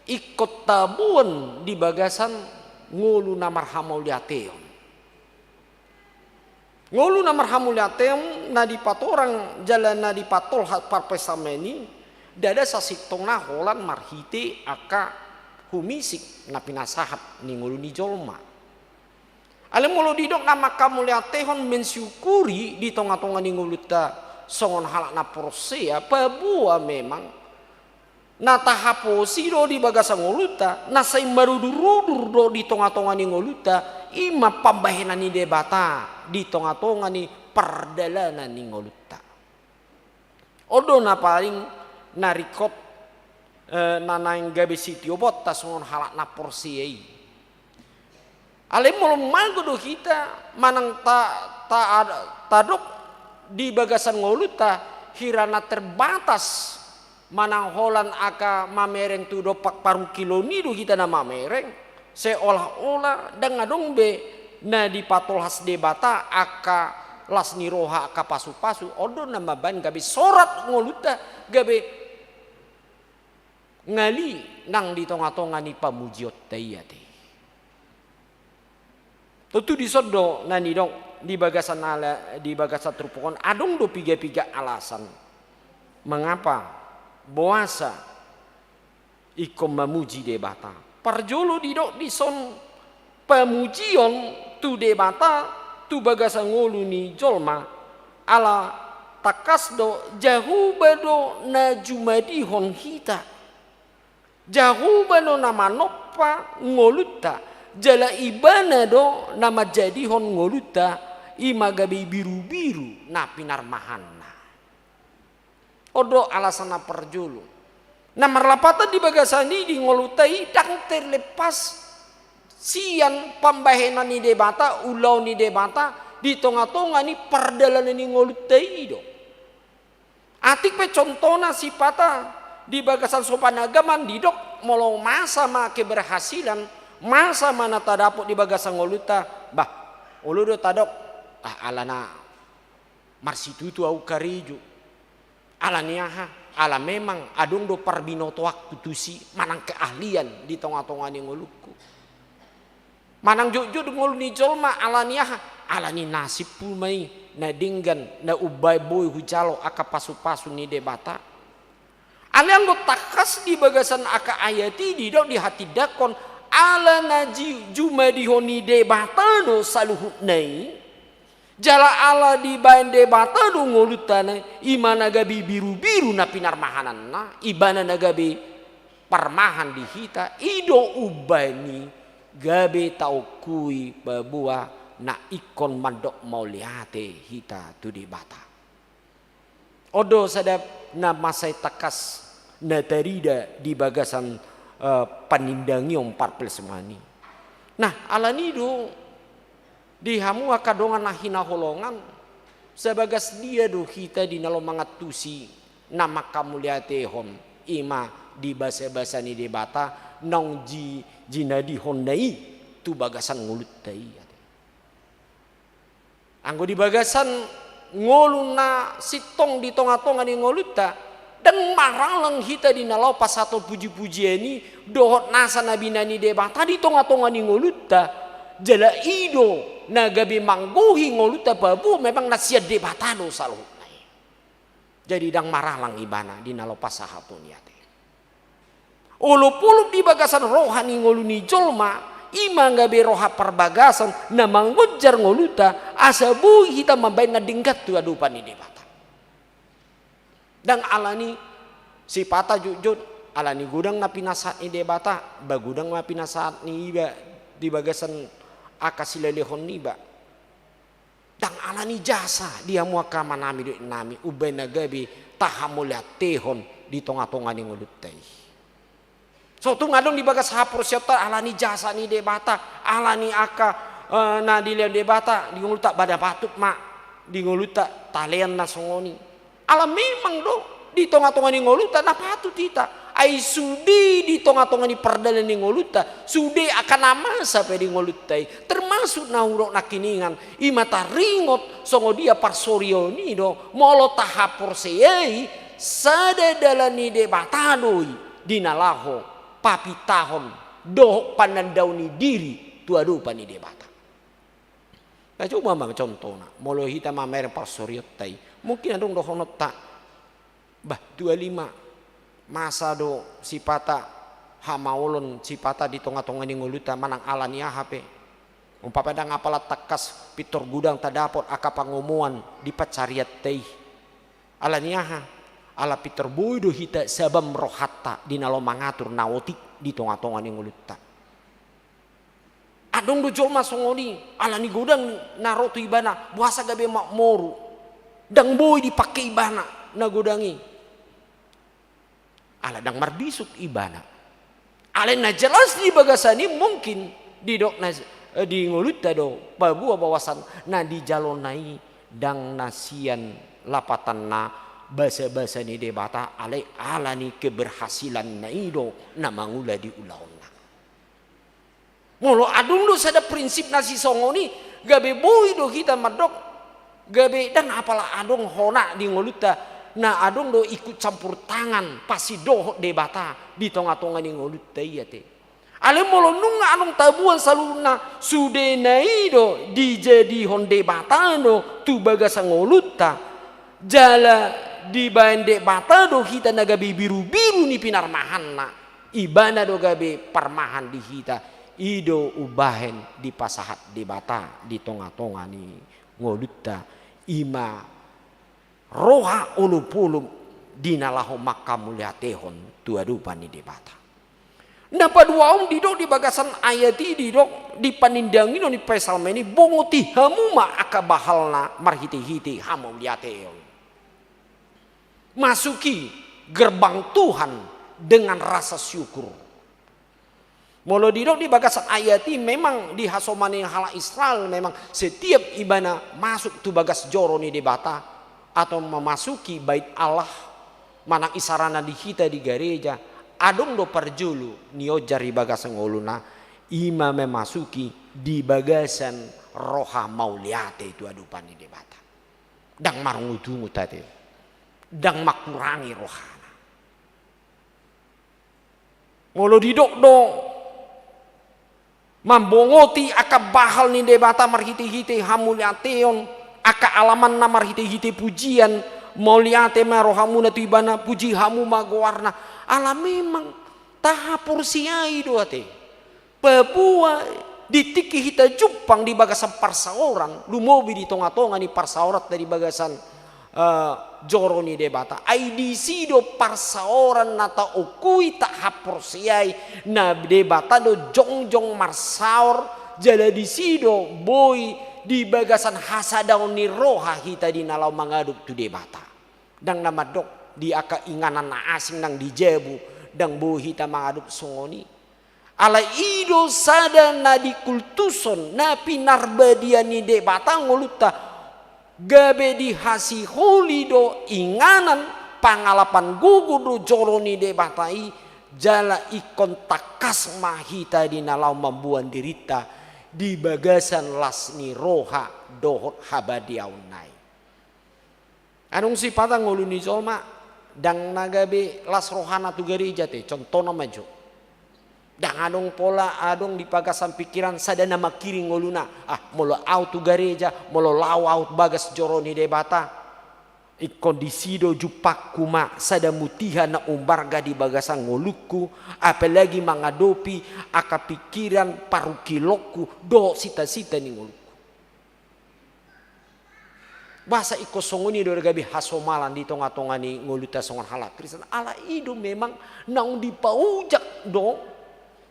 ingkon taboan di bagasan ngolu na marhamauliateon. Ngolu na marhamauliateon na dipatorang jala na dipatolhas parpsalmen i, ndada sasintongna holan marhite angka humisik na pinasahat ni ngolu ni jolma. Alai molo didok na manghamauliatehon, mensyukuri di tonga-tonga ni ngolunta songon halak na porsea, paboa memang Na tahaposi do di bagasan ngolunta, na sai marudur-udur do di tonga-tonga ni ngolunta, i ma pambahenan ni Debata di tonga-tonga ni pardalanan ni ngolunta. On do na paling na ringkot, eh, na naeng gabe sitiobonta songon halak na porsea i. Alai molo mago do hita manang ta, ta, tadok di bagasan ngolunta hira na terbatas manang holan angka mamereng tu dompak parungkilon i do hita na mamereng, seolah-olah ndang adong be na dipatolhas Debata angka las ni roha, angka pasu-pasu, on do na mambahen gabe sorat ngolunta, gabe ngali nang di tonga-tonga ni pamujionta i ate. Tontu dison do na nidok di bagasan ala, di bagasan turpuk on, adong do piga-piga alasan mengapa boasa ingkon mamuji Debata. Parjolo didok dison, pamujion tu Debata tu bagasan ngolu ni jolma, ala tangkas do Jahowa do na jumadihon hita. Jahowa do na manompa ngolunta, jala Ibana do na manjadihon ngolunta, i ma gabe birubiru na pinarmahanna. On do alasan na parjolo. Na marlapatan di bagasan i, di ngolunta i ndang terlepas sian pambahenan ni Debata, ulaon ni Debata di tonga-tonga ni pardalanan ni ngolunta i do. Atik pe contohna sipata di bagasan sopan agama didok, molo masa ma keberhasilan, masa ma na tadapot di bagasan ngolunta, bah, olo do tadok, ah, alana marsitutu ahu karejo. Alani aha? Ala memang adong do parbinotoanku tusi manang keahlian di tonga-tonga ni ngolungku. Manang jotjot ngolu ni jolma, alani aha? Alani nasibhu ma i na denggan na umbahen boi hujalo angka pasu-pasu ni Debata. Alai anggo tangkas di bagasan angka ayat i didok dihatindangkon, ala na ji-, jumadihon ni Debata do saluhutna i. Jala ala dibahen Debata do ngolunta na i, i ma na gabe birubiru na pinarmahananna, Ibana na gabe parmahan di hita, i do umbahen i gabe taongkui paboa na ingkon mandok mauliate hita tu Debata. On do sada na mansai tangkas na tarida di bagasan, eh, panindangion parpilsafatan i. Nah, alani do di hamu angka dongan na hinaholongan, sabagas dia do hita di na laho mangantusi na mangkamauliatehon, i ma di basa-basa ni Debata naung ji-, jinadihonna i tu bagasan ngolunta i. Anggo di bagasan ngolu na sintong di tonga-tonga ni ngolunta, ndang maralang hita di na laho pasahathon puji-pujian i dohot nasa na binahen ni Debata di tonga-tonga ni ngolunta, jala i do na gabe manggohi ngolunta paboa memang na sian Debata do saluhutna i. Jadi ndang maralang ibana di na laho pasahathon i ate. Olopolop di bagasan roha ni ngolu ni jolma, i ma gabe roha parbagason na mangonjar ngolunta, asa boi hita mambahen na denggan tu adopan ni Debata. Ndang alani sipata jotjot, alani godang na pinasahat ni Debata, ba godang na pinasahat ni iba di bagasan angka silehonniba. Ndang alani jasa di hamu angka amanami dohot inanami, umbahen na gabe tahamauliatehon di tonga-tonga ni ngolunta i. So tung adong di bagas haporseaonta alani jasa ni Debata, alani angka, eh, na dilehon Debata di ngolunta, ba na patut ma di ngolunta talean na songon i. Ala memang do di tonga-tonga ni ngolunta na patut hita. Ai sude di tonga-tonga ni pardalanan ni ngolunta, sude angka na masa pe di ngolunta i, termasuk na hudok nangkiningan, i ma taringot songon dia parsorion i do, molo tahaporseai, sada dalan ni Debata do i di na laho papintahon dohot panandaon ni diri tu adopan ni Debata. Na coba ma contohna, molo hita mamereng parsorionta i, mungkin adong dohononta, bah, tua lima, masa do sipata hamaolon sipata di tonga-tonga ni ngolunta manang alani aha pe. Umpama ndang apala tangkas pintor godang tadapot angka pangomoan di pansarianta i. Alani aha? Ala pintor boi do hita sabam rohanta di na laho mangatur na otik di tonga-tonga ni ngolunta. Adong do jolma songon i, ala ni godang na ro tu ibana, boasa gabe ma-, moru. Ndang boi dipangke ibana na godang i. Ala ndang marbisuk ibana. Alai na jelas di bagasan i mungkin didok na, eh, di ngolunta do paboa bahwasan na dijalona i ndang na sian lapatanna basa-basa ni Debata, alai ala ni keberhasilanna i do na mangula di ulaonna. Molo adong do sada prinsip na sisongon i, gabe boi do hita mandok, gabe ndang apala adong hona di ngolunta, na adong do ikut campur tangan pasindohot Debata di tonga-tonga ni ngolunta i ate. Alai molo nunga adong tabuan saluhutna, sudena i do dijadihon Debata do tu bagasan ngolunta, jala dibaen Debata do hita na gabe birubiru ni pinarmahanna. Ibana do gabe parmahan di hita, i do umbahen dipasahat Debata di tonga-tonga ni ngolunta, i ma roha olopolop di na laho manghamauliatehon tu adopan ni Debata. Na paduahon didok di bagasan ayat i, didok di panindangion ni psalmen i, bongoti hamu ma angka bahalna marhitehite hamauliateon. Masuki gerbang Tuhan dengan rasa syukur. Molo didok di bagasan ayat i, memang di hasoman ni halak Israel, memang setiap ibana masuk tu bagas joro ni Debata atau memasuki Bait Allah, manang isarana di hita di gareja, adong do parjolo niojar di bagasan ngoluna, i ma memasuki di bagasan roha mauliate tu adopan ni Debata. Ndang marungutungut ate. Ndang mangkurangi rohana. Molo didok do mambongoti angka bahal ni Debata marhitehite hamauliateon, angka alamanna marhitehite pujian, mauliate ma rohamuna tu Ibana, puji hamu ma goarna. Ala memang tahaporseai do ate. Paboa di tingki hita jumpang di bagasan parsaoran, lumobi di tonga-tonga ni parsaoranta di bagasan, eh, joro ni Debata. Ai disi do parsaoran na taongkui, tahaporseai, na Debata do jongjong marsaor, jala disi do boi di bagasan hasadaon ni roha hita di na laho mangadop tu Debata. Ndang na mandok di angka inganan na asing nang di jabu, ndang boi hita mangadop songon i. Alai i do sada na dikultuson, na pinarbadia ni Debata ngolunta, gabe dihasiholi do inganan pangalapan gogo do joro ni Debata i, jala ingkon tangkas ma hita di na laho mamboan dirinta di bagasan las ni roha dohot habadiaonna i. Adong sipata ngolu ni jolma, ndang na gabe las rohana tu gareja ate, contohna ma jo. Ndang adong pola adong di bagasan pikiran sada na mangkiring ngoluna, ah, molo au tu gareja, molo laho au tu bagas joro ni Debata, ingkon disi do jumpangku ma sada mutiha na umbarga di bagasan ngolungku, apalagi mangadopi angka pikiran parungkilonku dohot sita-sita ni ngolungku. Boasa ingkon songon i do gabe hasomalan di tonga-tonga ni ngolunta songon halak Kristen? Ala i do memang naung dipaojak do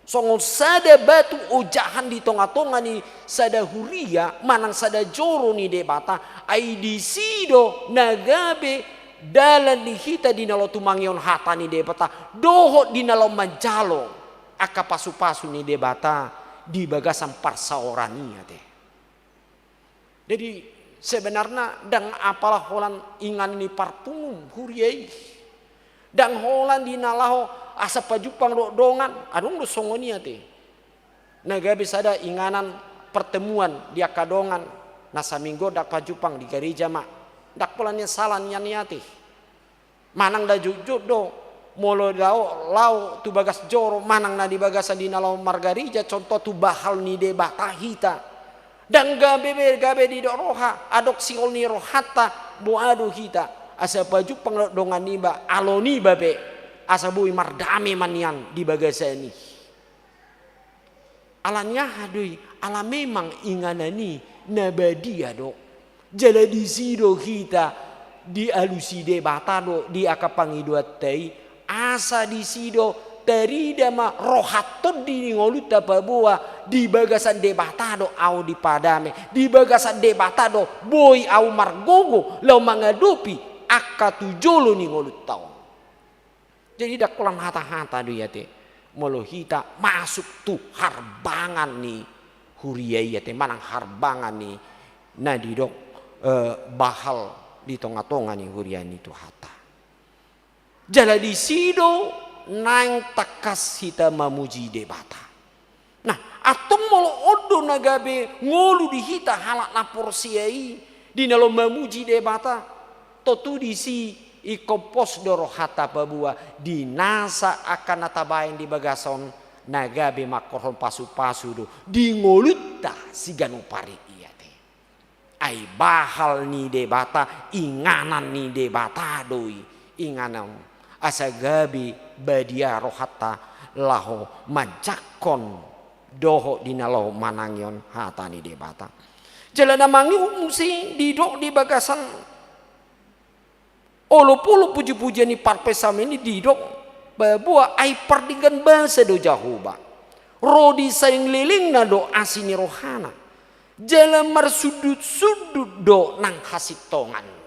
songon sada batu ojahan di tonga-tonga ni sada huria manang sada joro ni Debata, ai disi do na gabe dalan di hita di na laho tumangihon hata ni Debata dohot di na laho manjalo angka pasu-pasu ni Debata di bagasan parsaoran i ate. Jadi, sebenarna ndang apala holan inganan ni parpungum huria i. Ndang holan di na laho asa pajumpang dohot dongan, adong do songon i ate. Na gabe sada inganan pertemuan di angka dongan, na saminggu ndang pajumpang di gareja ma. Ndang pola nian sala nian i ate. Manang na jotjot do, molo laho, laho tu bagas joro, manang na di bagasan di na laho margareja, contoh tu bahal ni Debata hita. Ndang gabe be, gabe didok roha, adong sihol ni rohanta, boha do hita, asa pajumpang dohot dongan niba, alo niba be, asa boi mardame ma nian di bagasan i. Ala ni aha do i? Ala memang inganan i na badia do. Jala disi do hita Dialusi Debata do di angka pangidoanta i, asa disi do tarida ma roha tondi ni ngolunta paboa di bagasan Debata do ahu dipadame, di bagasan Debata do boi ahu margogo laho mangadopi angka tu jolo ni ngolunta on. Jadi ndang holan hata-hata do i ate, molo hita masuk tu harbangan ni huria i ate, manang harbangan ni na didok, eh, bahal di tonga-tonga ni huria ni Tuhanta. Jala disi do naeng tangkas hita mamuji Debata. Nah, antong molo on do na gabe ngolu di hita halak na porsea i, di na laho mamuji Debata, tontu disi ingkon pos do rohanta paboa di nasa angka na tabaen di bagas on na gabe mangkorhon pasu-pasu do di ngolunta siganup ari i ate. Ai bahal ni Debata, inganan ni Debata do i, inganan asa gabe badia rohanta laho manjangkon dohot di na laho manangihon hata ni Debata. Jala na mangihut muse didok di bagasan olopolop puji-pujian ni parpsalmen i didok, paboa ai pardenggan basa do Jahowa. Ro di salelenglelengna do asi ni rohana. Jala marsundut-sundut do nang hasintonganna.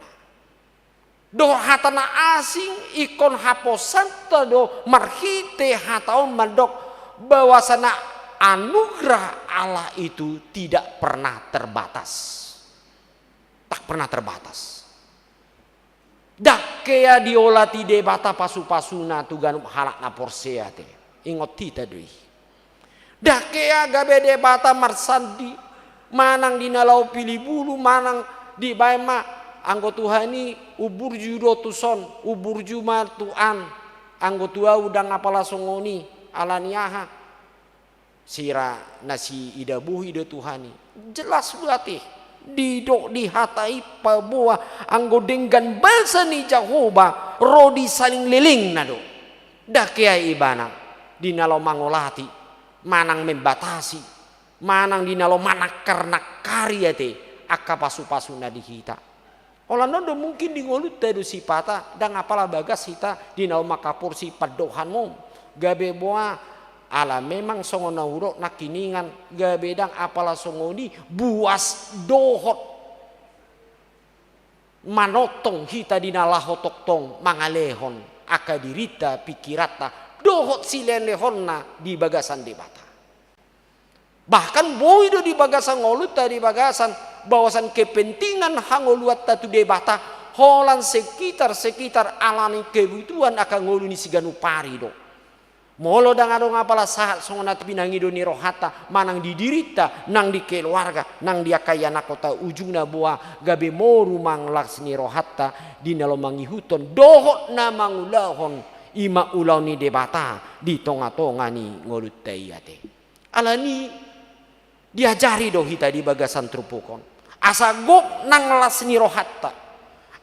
Dohot hata na asing ingkon haposaonta do marhite hata on mandok bahwasana anugerah Allah itu tidak pernah terbatas. Tak pernah terbatas. Ndang hea diolati Debata pasu-pasuna tu ganup halak na porsea ate. Ingot hita do i. Ndang hea gabe Debata marsandi, manang di na laho pilih bulu, manang dibaen ma anggo Tuhan i umburju do tuson, umburju ma tu an, anggo tu ahu ndang apala songon i, ala ni aha? Sira na siida bohi do Tuhan i. Jelas do ate, didok di hata i paboa anggo denggan basa ni Jahowa ro di salelenglelengna do. Ndang hea ibana di na laho mangolati, manang membatasi, manang di na laho manangkar-nangkari ate angka pasu-pasuna di hita. Holan on do mungkin di ngolunta do sipata, ndang apala bagas hita di na laho mangkaporsi pandohan on. Gabe boha, ala memang songon na hudok nangkiningan, gabe ndang apala songon i buas dohot manongtong hita di na laho tongtong mangalehon angka dirinta, pikiranta, dohot silehonlehonna di bagasan Debata. Bahkan boi do di bagasan ngolunta, di bagasan, bahwasan kepentingan hangoluanta tu Debata, holan sekitar-sekitar ala ni kebutuhan angka ngolu ni siganup ari do. Molo ndang adong apala sahat songon na pinangido ni rohanta, manang di dirinta, nang di keluarga, nang di angka ianakkonta, ujungna boha gabe moru ma las ni rohanta, di na laho mangihuthon, dohot na mangulahon, i ma ulaon ni Debata, di tonga-tonga ni ngolunta i ate. Alani diajari do hita di bagasan turpuk on. Asa gok nang las ni rohanta.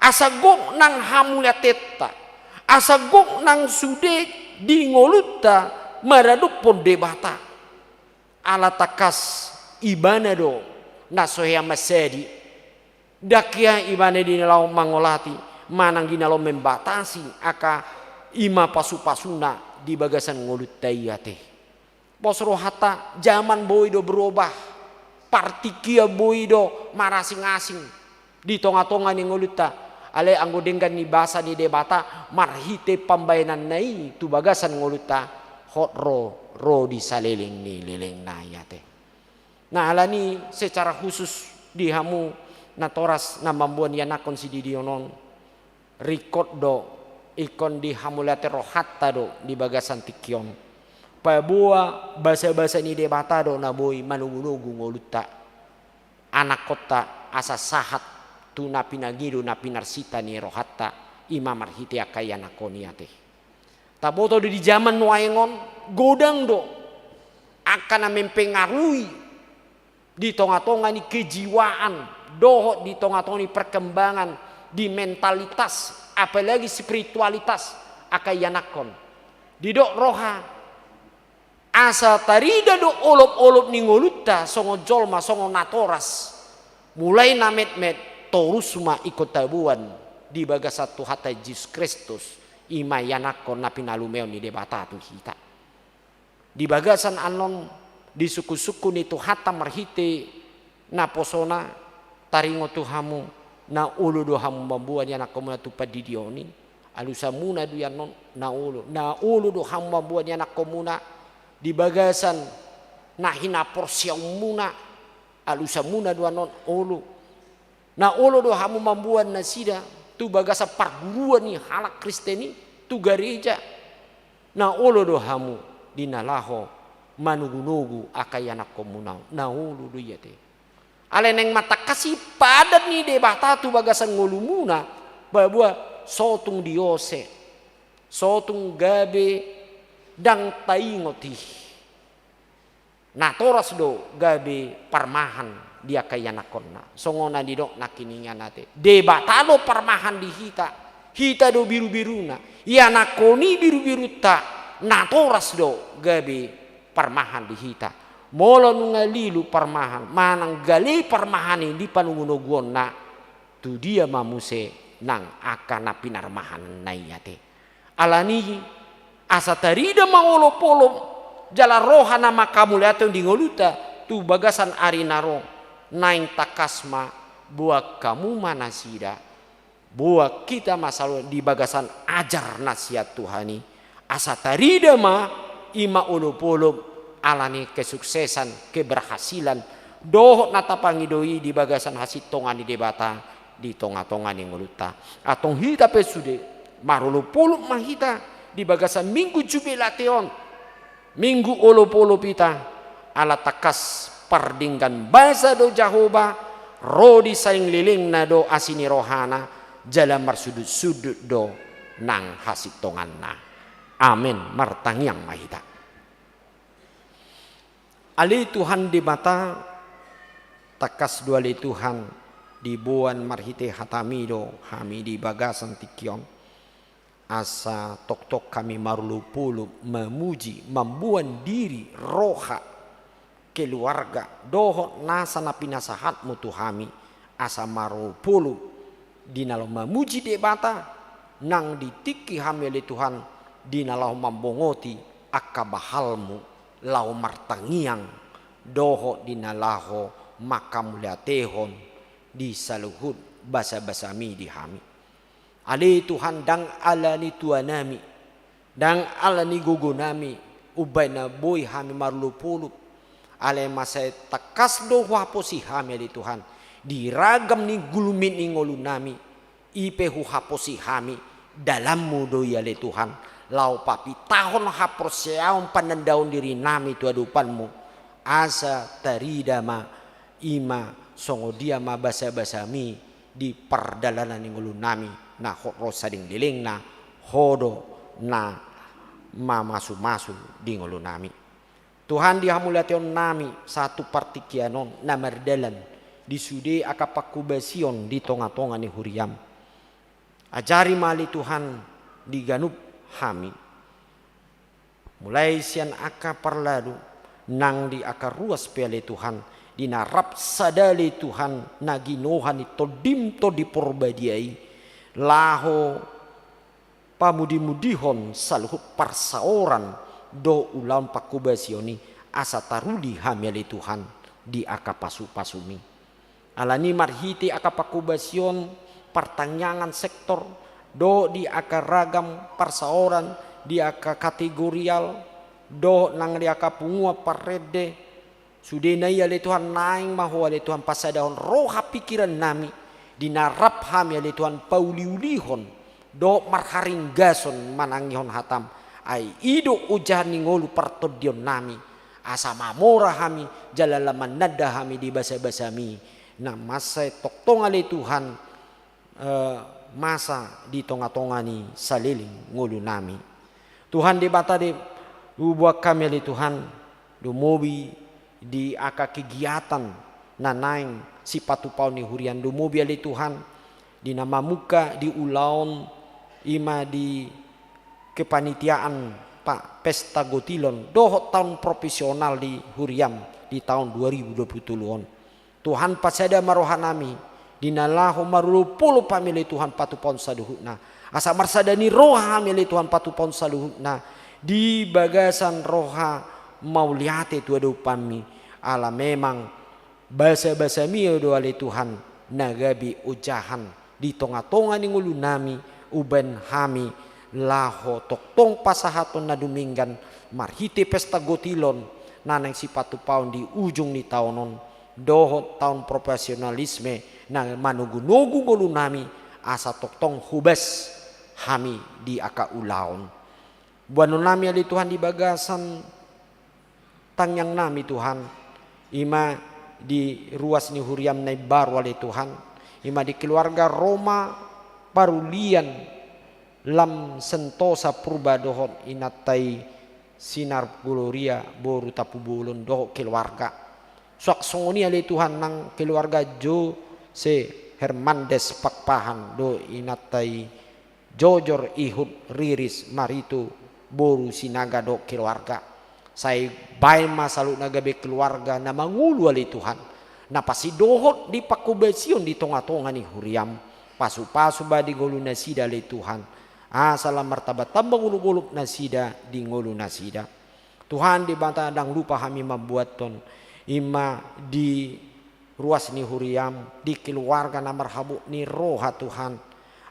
Asa gok nang hamauliatenta. Asa gok nang sude di ngolunta maradophon Debata. Ala tangkas ibana do na so hea mansadi. Ndang hea ibana di na laho mangolati, manang di na laho membatasi angka i ma pasu-pasuna di bagasan ngolunta i ate. Pos rohanta, jaman boi do berobah, partingkian boi do marasing-asing di tonga-tonga ni ngolunta. Alai anggo denggan ni basa ni Debata marhite pambaenanna i tu bagasan ngolunta, hot ro, ro di saleleng ni lelengna i ate. Nah, alani secara khusus di hamu natoras na mamboan ianakhon sididion on, ringkot do ingkon dihamauliate rohanta do di bagasan tingki on. Paboa basa-basa ni Debata do na boi manogu-nogu ngolunta, anakhonta asa sahat tu na pinangido na pinarsinta ni rohanta, i ma marhite angka ianakhon i ate. Taboto do di jaman nuaeng on, godang do angka na mempengaruhi di tonga-tonga ni kejiwaan, dohot di tonga-tonga ni perkembangan di mentalitas, apalagi spiritualitas angka ianakhon. Didok roha, asa tarida do olop-olop ni ngolunta songon jolma, songon natoras. Mulai na metmet, torus ma ingkon taboan di bagasan Tuhanta Jesus Kristus, i ma ianakhon na pinalumeon ni Debata tu hita. Di bagasan annon, di sungkun-sungkun ni Tuhanta marhite naposona, taringot tu hamu, na olo do hamu mamboan ianakhonmuna tu pandidion i, alusanmuna do i annon, na olo, na olo do hamu mamboan ianakhonmuna di bagasan na hinaporseaonmuna, alusanmuna do annon, olo. Na olo do hamu mamboan nasida tu bagasan parguruan ni halak Kristen i, tu gareja. Na olo do hamu di na laho manogunogu angka ianakhonmuna on, na olo do i ate. Alai naeng matangkas i padan ni Debata tu bagasan ngolumuna, paboa so tung diose, so tung gabe ndang taingot i. Natoras do gabe parmahan di angka ianakhonna. Songon na nidok nangkiningan ate. Debata do parmahan di hita. Hita do birubiruna. Ianakhon i birubirunta. Natoras do gabe parmahan di hita. Molo nunga lilu parmahan, manang gale parmahan i di panogunoguonna, tu dia ma muse nang angka na pinarmahanna i ate. Alani i, asa tarida ma olopolop jala roha na mangkamauliatehon di ngolunta tu bagasan ari na ro, naeng tangkas ma boan hamu ma nasida, boan hita ma saluhutna di bagasan ajar na sian Tuhan i, asa tarida ma i ma olopolop alani kesuksesan, keberhasilan, dohot na tapangido i di bagasan hasintongan ni Debata di tongatonga ni ngolunta. Antong hita pe sude, marolopolop ma hita di bagasan Minggu Jubilate on. Minggu olopolop hita, ala tangkas pardenggan basa do Jahowa, ro di saleleng lelengna do asi ni rohana, jala marsundutsundut do nang hasintonganna. Amen. Martangiang ma hita. Ale Tuhan Debata, tangkas do ale Tuhan, diboan marhite hataMi do hami di bagasan tingki on. Asa tongtong hami marolopolop mamuji, mamboan diri, roha, keluarga, dohot nasa na pinasahatMu tu hami, asa marolopolop di na laho mamuji Debata, nang di tingki hami ale Tuhan, di na laho mambongoti angka bahalMu, laho martangiang, dohot di na laho mangkamauliatehon di saluhut basabasaMi di hami. Ale Tuhan, ndang alani tuanami, ndang alani gogonami, umbahen na boi hami marolopolop, alai mansai tangkas do huhaposi hami ale Tuhan, di ragam ni gulmit ni ngolunami, i pe huhaposi hami, dalanMu do i ale Tuhan, laho papitahon haporseaon panandaon dirinami tu adopanMu, asa tarida ma i ma songon dia ma basabasaMi di pardalanan ni ngolunami, na hot ro saleleng lelengna, Ho do na mamasumasu di ngolunami. Tuhan, di hamauliateonnami sahat tu partingkian on na mardalan di sude angka pangkobasion di tongatonga ni huriaM. Ajari ma ale Tuhan di ganup hami. Mulai sian angka parlalu, nang di angka ruas pe ale Tuhan, di na rap sada ale Tuhan, na ginohan ni TondiM Tondi Porbadia i, laho pamudimudihon saluhut parsaoran dohot ulaon pangkobasion i, asa taruli hami ale Tuhan di angka pasupasuMi. Alani marhite angka pangkobasion partangiangan sektor, dohot di angka ragam parsaoran, di angka kategorial, dohot nang di angka punguan parende, sudena i ale Tuhan naeng ma Ho ale Tuhan pasadahon roha pingkirannami, di na rap hami ale Tuhan pauliulihon, dohot marharinggason manangihon hataM, ai i do ojahan ni ngolu partondionnami, asa mamora hami, jala lam mananda hami di basabasaMi, na mansai tongtong ale Tuhan, eh, masa di tongatonga ni saleleng ngolunami. Tuhan Debata de, huboan hami ale Tuhan, lumobi di angka kegiatan na naeng sipatupaon ni huriaM, lumobi ale Tuhan, di na mamungka di ulaon i ma di kepanitiaan pa-, pesta gotilon, dohot taon profesional di huriaM di taon dua ribu dua puluh tolu on. Tuhan, pasada ma rohanami, Di na laho marolopolop hami ale Tuhan patupahon saluhutna. Asa marsada ni roha hami ale Tuhan patupahon saluhutna. Di bagasan roha mauliate tu adopanmi. Ala memang basabasami do ale Tuhan na gabe ojahan di tongatonga ni ngolunami, umbahen hami laho tongtong pasahaton na dumenggan marhite pesta gotilon na naeng sipatupaon di ujung ni taon on, dohot taon profesionalisme na manogunogu ngolunami asa tongtong hobas hami di angka ulaon. Boanonnami ale Tuhan di bagasan tangiangnami Tuhan, i ma di ruas ni huriam na imbaru ale Tuhan, i ma di keluarga Roma Parulian Lam Sentosa Purba dohot inanta i Sinar Gloria boru Tampubolon dohot keluarga. Suang songon i ale Tuhan nang keluarga Jose Hernandez Pakpahan dohot inanta i Jojor Ihut Riris Maritu boru Sinaga dohot keluarga. Sai baen ma saluhutna gabe keluarga na mangolu ale Tuhan, na pasidohot di panghobasion di tongatonga ni huriam. Pasupasu ma di ngolunasida ale Tuhan, asa lam martambatamba ngolungolunasida di ngolunasida. Tuhan Debata, ndang lupa hami mamboathon, i ma di ruas ni huriam, di keluarga na marhabot ni roha Tuhan.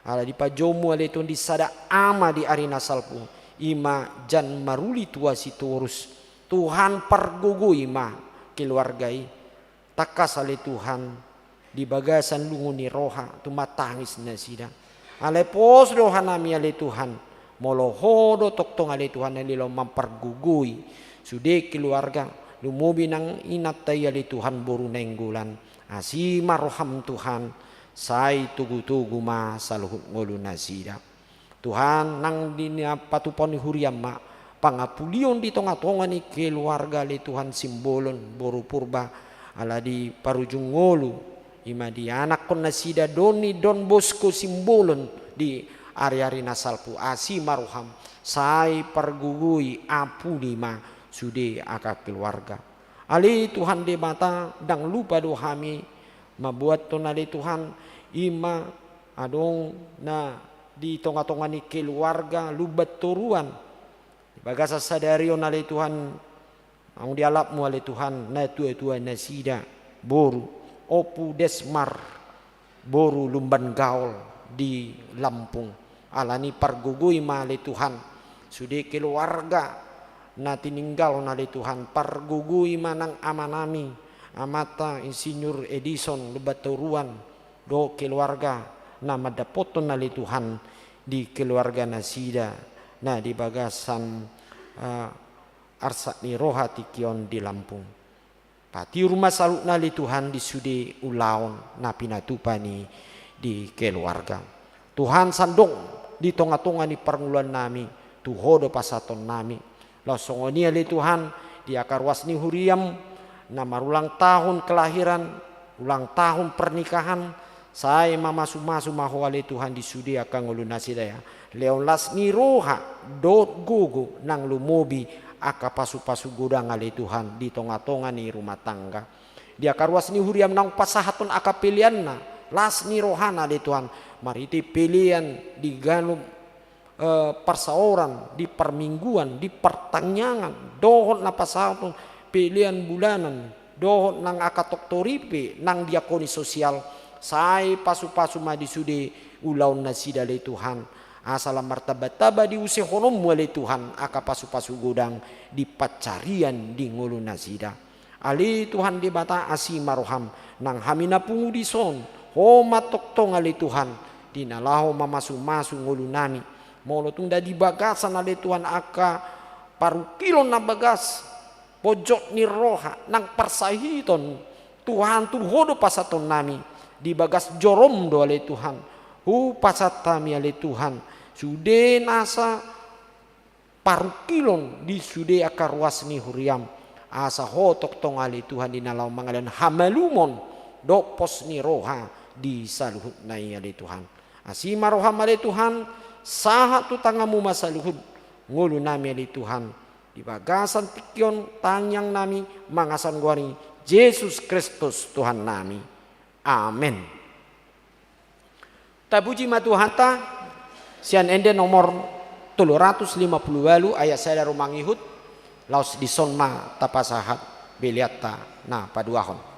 Ala dipajomu ale Tuhan di sada ama di ari na salpu, i ma Jan Maruli Tua Sitorus. Tuhan, pargogoi ma keluarga i. Tangkas ale Tuhan, di bagasan lungun ni roha tumatangis nasida. Alai pos do rohanami ale Tuhan, molo Ho do tongtong ale Tuhan na laho mampargogoi sude keluarga, lumobi nang inanta i ale Tuhan boru Nainggolan. Asi ma roham Tuhan, sai togutogu ma saluhut ngolunasida. Tuhan, nang di na patupahon ni huriam ma pangapulion di tongatonga ni keluarga ale Tuhan Simbolon boru Purba, ala di parujung ngolu, i ma di anakkonnasida Doni Don Bosco Simbolon di ariari na salpu. Asi ma roham, sai pargogoi, apuli ma sude angka keluarga. Ale Tuhan Debata, ndang lupa do hami mamboathon ale Tuhan, i ma adong na di tongatonga ni keluarga Lumban Toruan. Di bagasan sadari on ale Tuhan, naung dialapmu ale Tuhan, natuatuanasida, boru, Ompu Desmar, boru Lumban Gaol di Lampung. Alani i pargogoi ma ale Tuhan sude keluarga na tininggalhon ale Tuhan, pargogoi ma nang amanami, amanta Insinyur Edison Lumban Toruan, dohot keluarga na mandapothon ale Tuhan di keluarganasida na di bagasan, eh, arsak ni roha tingki on di Lampung. Patiur ma saluhutna ale Tuhan di sude ulaon na pinatupa ni di keluarga. Tuhan, sandok di tongatonga ni parngoluannami, tu Ho do pasahatonnami. Laos songon i ale Tuhan, di angka ruas ni huriam na marulang tahun kelahiran, ulang tahun pernikahan, sai mamasumasu ma Ho ale Tuhan di sude angka ngolunasida. Lehon las ni roha dohot gogo nang lumobi angka pasupasu godang ale Tuhan di tongatonga ni rumah tangga. Di angka ruas ni huriam naung pasahathon angka peleanna, las ni rohana ale Tuhan, marhite pelean di ganup, eh, parsaoran, di parmingguan, di partangiangan, dohot na pasahathon pelean bulanan, dohot nang angka toktoripe nang diakoni sosial, sai pasupasu ma di sude ulaonnasida ale Tuhan. Asa lam martambatamba diusehononmu ale Tuhan angka pasupasu godang di pansarian di ngolunasida. Ale Tuhan Debata, asi ma roham, nang hami na pungu dison, Ho ma tongtong ale Tuhan, di na laho mamasumasu ngolunami. Molo tung nda di bagasan ale Tuhan angka parungkilon na bagas, ponjot ni roha nang parsahiton, Tuhan, tu Ho do pasahatonnami di bagas jorom do ale Tuhan. Hupasahat hami ale Tuhan sude nasa parungkilon di sude angka ruas ni huriam, asa Ho tongtong ale Tuhan di na laho mangalehon hamalumon dohot pos ni roha di saluhutna i ale Tuhan. Asi ma roham ale Tuhan, sahat tu tanganmu ma saluhut ngolunami ale Tuhan. Di bagasan tingki on tangiangnami mangasahon goar ni Jesus Kristus Tuhannami. Amen. Tapuji ma Tuhanta, sian ende nomor tolu ratus lima pulu ualu ayat sada ro mangihut, laos dison ma tapasahat peleanta na paduahon.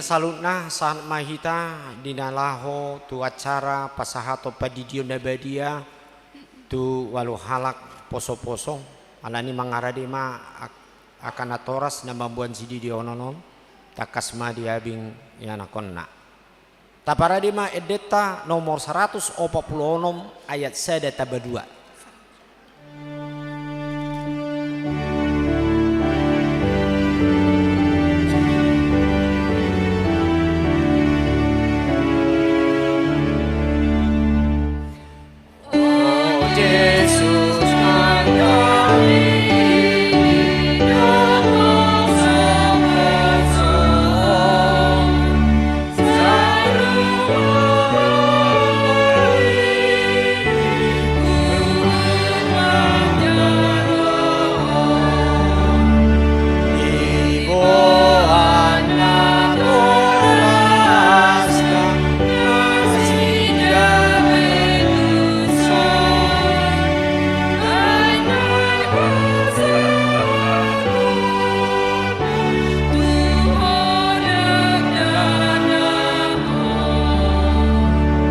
Saluhutna sahat ma hita di na laho tu acara pasahaton pandidion na badia tu ualu halak poso-poso, alani mangarade ma ak-, angka natoras na mamboan sididion on, tangkas ma diabing ianakhonna. Taparade ma endenta nomor saratus opat pulu onom ayat sada tamba dua.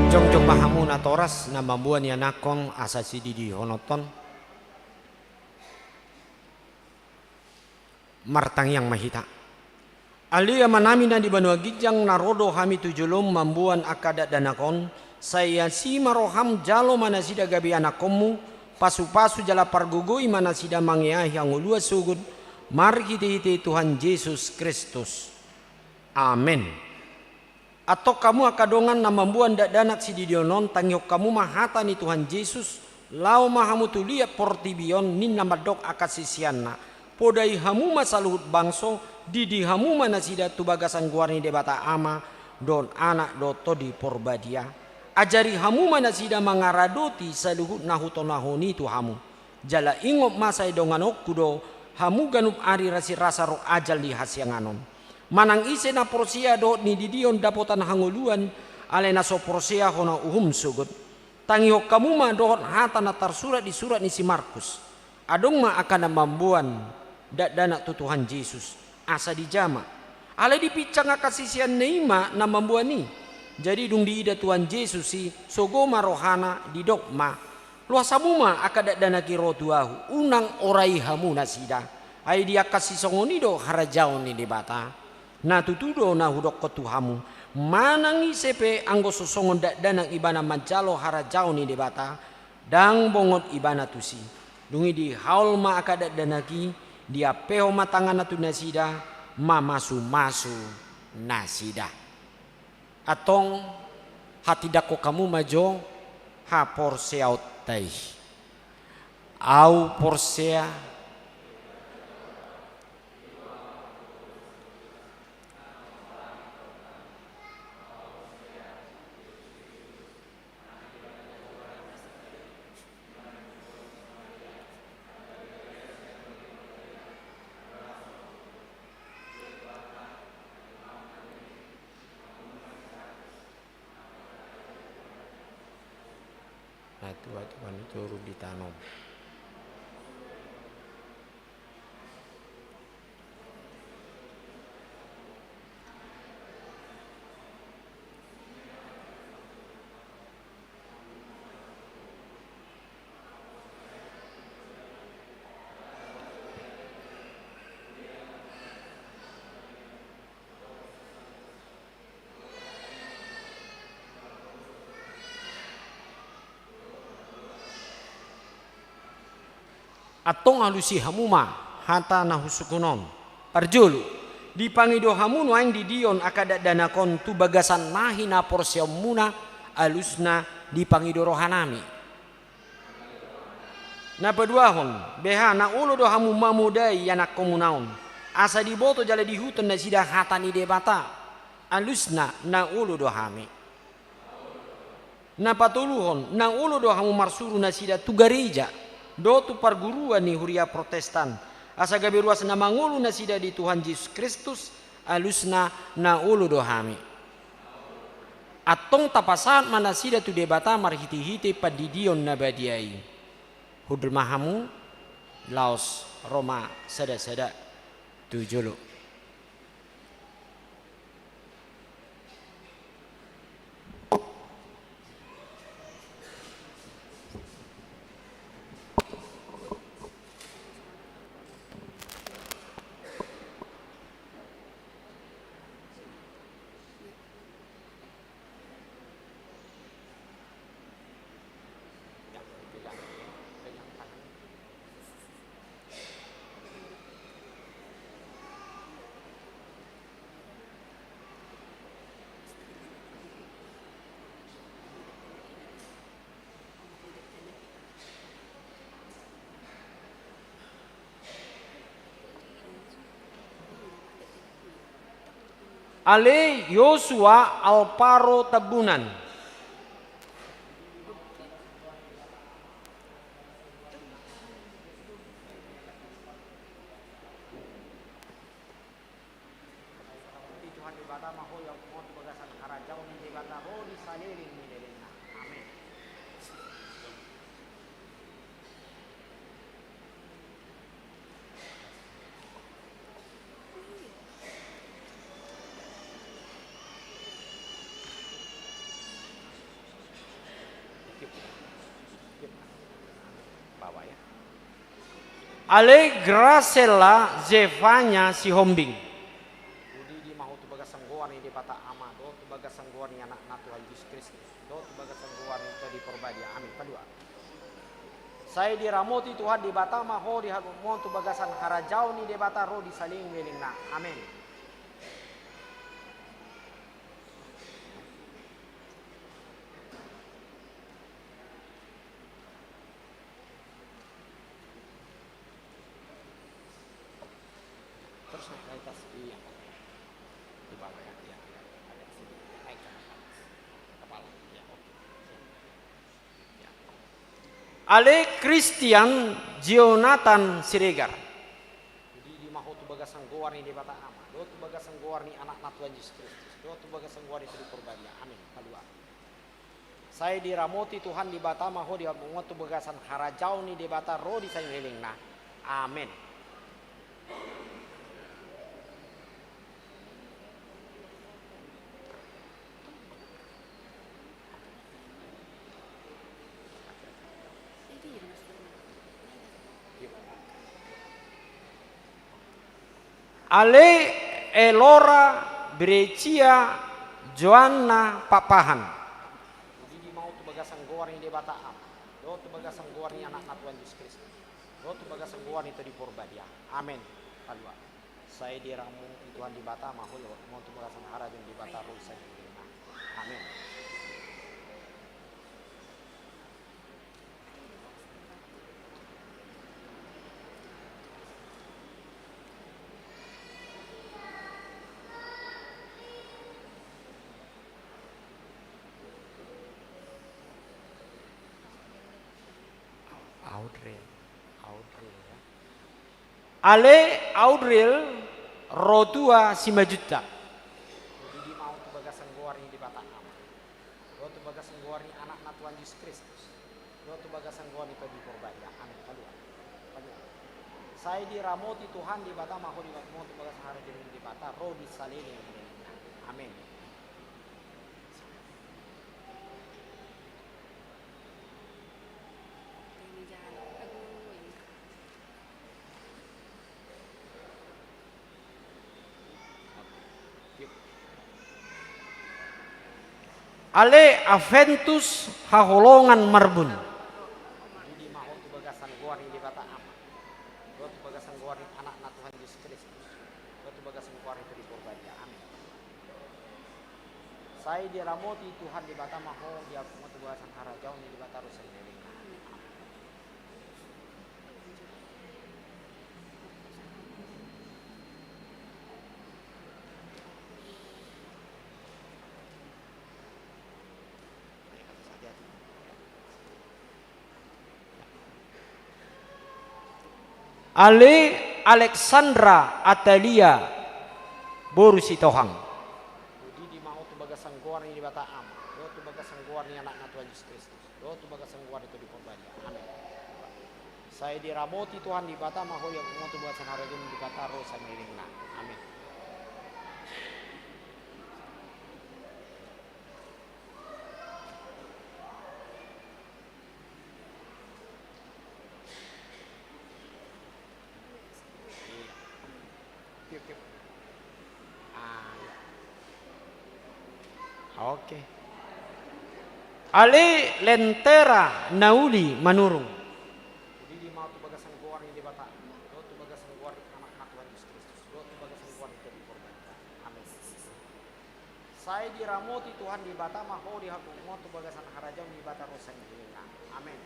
Jongjong ma hamu natoras na mamboan ianakhon asa sididiononton. Martangiang ma hita. Ale Amanami na di banua ginjang, na ro do hami tu jolom mamboan angka dakdanak on, sai asi ma roham, jalo ma nasida gabe anakhonmu, pasu-pasu jala pargogoi ma nasida mangeahi hangoluan sogot, marhite-hite Tuhan Jesus Kristus. Amen. Antong hamu angka dongan na mamboan dakdanak sididion on, tangihon hamu ma hata ni Tuhan Jesus, laho ma hamu tu liat portibi on, ninna mandok angka siseanna: Podai hamu ma saluhut bangso, didi hamu ma nasida tu bagasan goar ni Debata Ama, dohot Anak dohot Tondi Porbadia. Ajari hamu ma nasida mangaradoti saluhut na hutonahon i tu hamu. Jala ingot ma, sai donganonku do hamu ganup ari rasirasa ro ajal di hasiangan on. Manang ise na porsea dohot nididion dapotan hangoluan, alai na so porsea hona uhum sogot. Tangihon hamu ma dohot hata na tarsurat di surat ni si Markus. Adong ma angka na mamboan dakdanak tu Tuhan Jesus, asa dijama. Alai dipinsang angka siseanna i ma na mamboan i. Jadi dung diida Tuhan Jesus i, sogo ma rohana, didok ma: Loas hamu ma angka dakdanak i ro tu ahu, unang orai hamu nasida. Ai di angka sisongon i do harajaon ni Debata. Na tutu do na hudokkon tu hamu, manang ise pe anggo so songon dakdanak ibana manjalo harajaon ni Debata, ndang bongot ibana tusi. Dung i dihaol ma angka dakdanak i, diampehon ma tanganna tu nasida, mamasu-masu nasida. Antong hatindangkon hamu ma jo haporseaonta i. Ahu porsea. Na tua-tua ni toru ditanom. Antong alusi hamu ma hata na husungkun on. Parjolo, dipangido hamu nuaeng didion angka dakdanak on tu bagasan na hinaporseaonmuna, alusna dipangido rohanami. Na paduahon, beha na olo do hamu mamodai ianakhonmuna on, asa diboto jala diihuthon nasida hata ni Debata, alusna na olo do hami. Na patoluhon, na olo do hamu marsuru nasida tu gareja dohot tu parguruan ni huria Protestan, asa gabe ruas na mangolu nasida di Tuhan Jesus Kristus, alusna na olo do hami. Antong tapasahat ma nasida tu Debata marhitehite pandidion na badia i. Hundul ma hamu, laos ro ma sada-sada tu jolo. Ale Yosua Alvaro Tambunan. Tuhan Debata ma ho, ia ma tu bagasan harajaon ni Debata ro di saleleng ni lelengna. Amen. Ale Gracella Zefanya Sihombing. Hudidi ma ho tu bagasan goar ni Debata Ama, dohot tu bagasan goar ni Anakna Tuhan Jesus Kristus, dohot tu bagasan goar ni Tondi Porbadia. Amen. Palua. Sai diramoti Tuhan Debata ma ho di hagotmon tu bagasan harajaon ni Debata ro di saleleng ni lelengna. Amen. Terus naik ke atas, iya. Di bawah ya, iya. Agak sini, naik ke atas. Kepala, iya, oke. Ale Christian Jonathan Siregar. Hudidi ma ho tu bagasan goar ni Debata Ama, dohot tu bagasan goar ni Anakna Tuhan Jesus Kristus, dohot tu bagasan goar ni Tondi Porbadia. Amen. Palua. Sai diramoti Tuhan Debata ma ho di hagotmon tu bagasan harajaon ni Debata ro di saleleng ni lelengna. Amen. Ale Elora Breccia Joanna Pakpahan. Hudidi ma ho tu bagasan goar ni Debata Ama, dohot tu bagasan goar ni Anakna Tuhan Jesus Kristus, dohot tu bagasan goar ni Tondi Porbadia. Amen. Palua. Sai diramoti Tuhan Debata ma ho di hagotmon tu bagasan harajaon ni Debata ro di saleleng ni lelengna. Amen. Audrey, Audrey, ya. Ale Audrey Rotua Simanjuntak. Hudidi ma ho tu bagasan goar ni Debata Ama, dohot tu bagasan goar ni Anakna Tuhan Jesus Kristus, dohot tu bagasan goar ni Tondi Porbadia. Amen. Palua. Palua. Sai diramoti Tuhan Debata ma ho di hagotmon tu bagasan harajaon ni Debata ro di saleleng ni lelengna. Amen. Ale Aventus Haholongan Marbun. Hudidi ma ho tu bagasan goar ni Debata Ama, dohot tu bagasan goar ni Anakna Tuhan Jesus Kristus, dohot tu bagasan goar ni Tondi Porbadia. Amen. Sai diramoti Tuhan Debata ma ho di hagotmon tu bagasan harajaon ni Debata ro di saleleng ni lelengna. Amen. Ale Alexandra Atalia boru Sitohang. Hudidi ma ho tu bagasan goar ni Debata Ama, dohot tu bagasan goar ni Anakna Tuhan Jesus Kristus, dohot tu bagasan goar ni Tondi Porbadia. Amen. Sai diramoti Tuhan Debata ma ho di hagotmon tu bagasan harajaon ni Debata ro di saleleng ni lelengna. Amen. Oke. Ale Lentera Nauli Manurung. Hudidi ma ho tu bagasan goar ni Debata, dohot tu bagasan goar ni Anakna Tuhan Jesus Kristus, dohot tu bagasan goar ni Tondi Porbadia. Amen. Sai diramoti Tuhan Debata ma ho di hagotmon tu bagasan harajaon ni Debata ro di saleleng ni lelengna. Amen.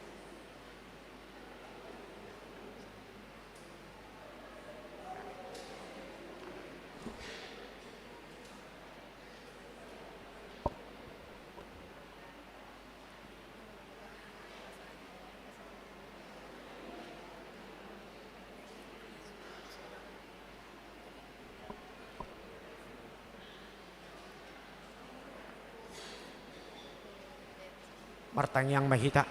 Martangiang ma hita.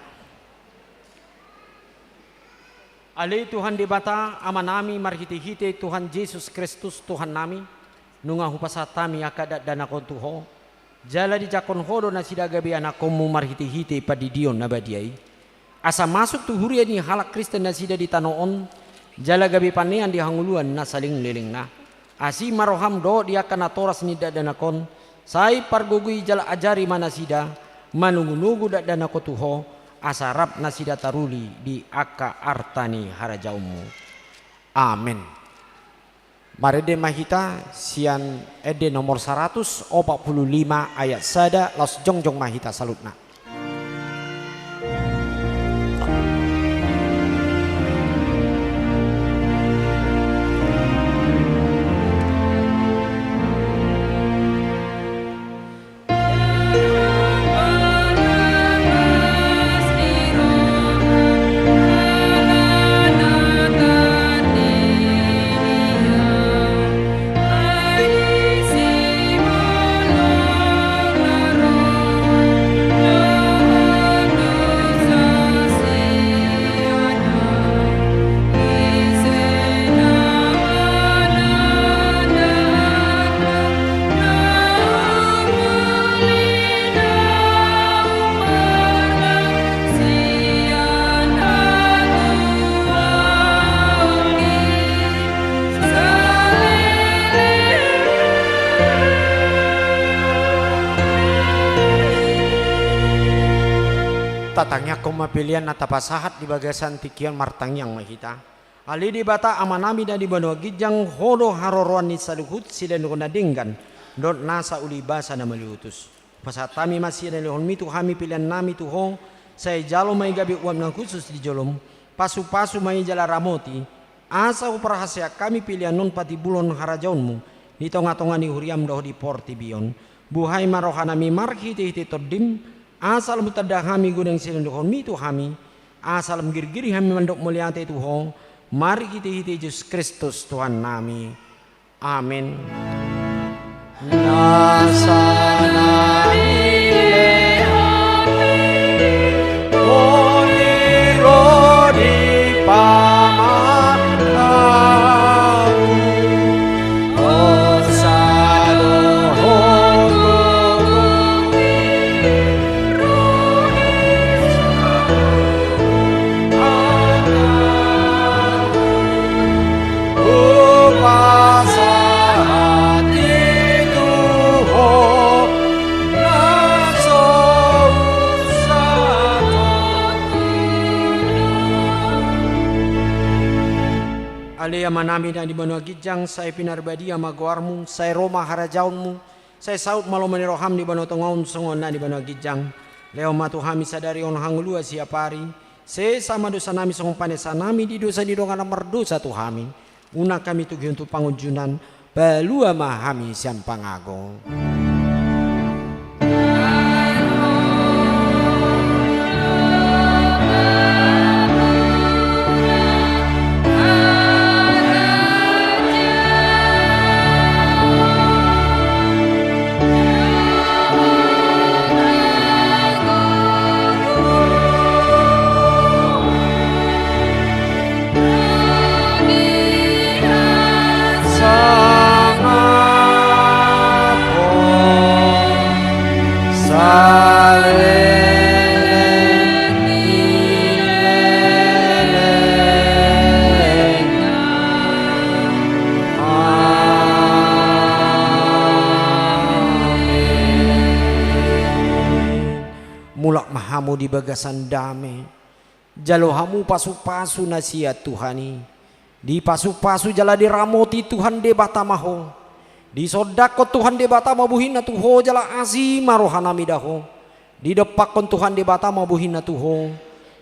Ale Tuhan Debata, Amanami, marhitehite Tuhan Jesus Kristus, Tuhannami, nunga hupasahat hami angka dakdanak on tu Ho, jala dijangkon Ho do nasida gabe anakkonmu marhitehite pandidion na badia i, asa masuk tu huria ni halak Kristen nasida di tano on, jala gabe panean di hangoluan na saleleng lelengna. Asi ma roham dohot di angka natoras ni dakdanak on, sai pargogoi jala ajari ma nasida, manogunogu dakdanak on tu Ho, asa rap nasida taruli di angka arta ni harajaonmu. Amen. Marende ma hita sian ende nomor saratus opat pulu lima ayat sada, laos jongjong ma hita saluhutna. Tatangiangkon ma pelean na tapasahat di bagasan tingki on, martangiang ma hita. Ale Debata Amanami na di banua ginjang, Ho do haroroan ni saluhut silehonlehon na denggan dohot nasa uli basa na maliutus. Pasahat hami ma silehonlehonmi tu hami peleannami tu Ho, sai jalo ma i gabe uap na hushus di jolom, pasupasu ma i jala ramoti, asa huparhaseang hami pelean on patimbulhon harajaonmu di tongatonga ni huriam dohot di portibi on. Buhai ma rohanami marhitehite Tondim, asa lam hutanda hami godang silehonlehonmi tu hami, asa lam girgir hami mandok mauliate tu Ho, marhitehite Jesus Kristus Tuhannami. Amen. Nasa na nilehon Ho di ro di pamanganku, Ale Amanami na di banua ginjang, sai pinarbadia ma goarmu, sai ro ma harajaonmu, sai saut ma lomo ni roham di banua tonga on songon na di banua ginjang. Lehon ma tu hami sadari on hangoluan siapari. Sesa ma dosanami songon panesanami di dosa ni dongan na mardosa tu hami. Unang hami togihon tu pangunjunan, palua ma hami sian pangago. Mulak ma hamu di bagasan dame. Jalo hamu pasupasu na sian Tuhan i. Dipasupasu jala diramoti Tuhan Debata ma ho. Disondangkon Tuhan Debata ma bohina tu ho jala asi ma rohanami da ho. Didompakkon Tuhan Debata ma bohina tu ho.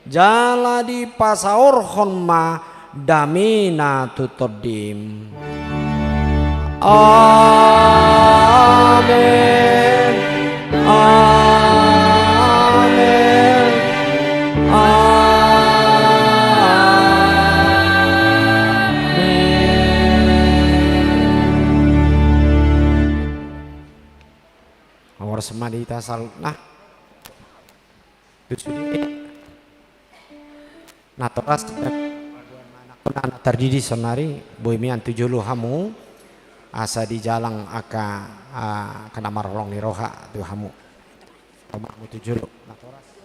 Jala dipasaorhon ma damena tu tondim. Amen. Amen. Amen. Horas ma di hita saluhutna. Tu sude natoras, na tardidi saonari, boi mian tu jolo hamu, asa dijalang angka, ah, angka na marholong ni roha tu hamu. Hamu tu jolo, natoras.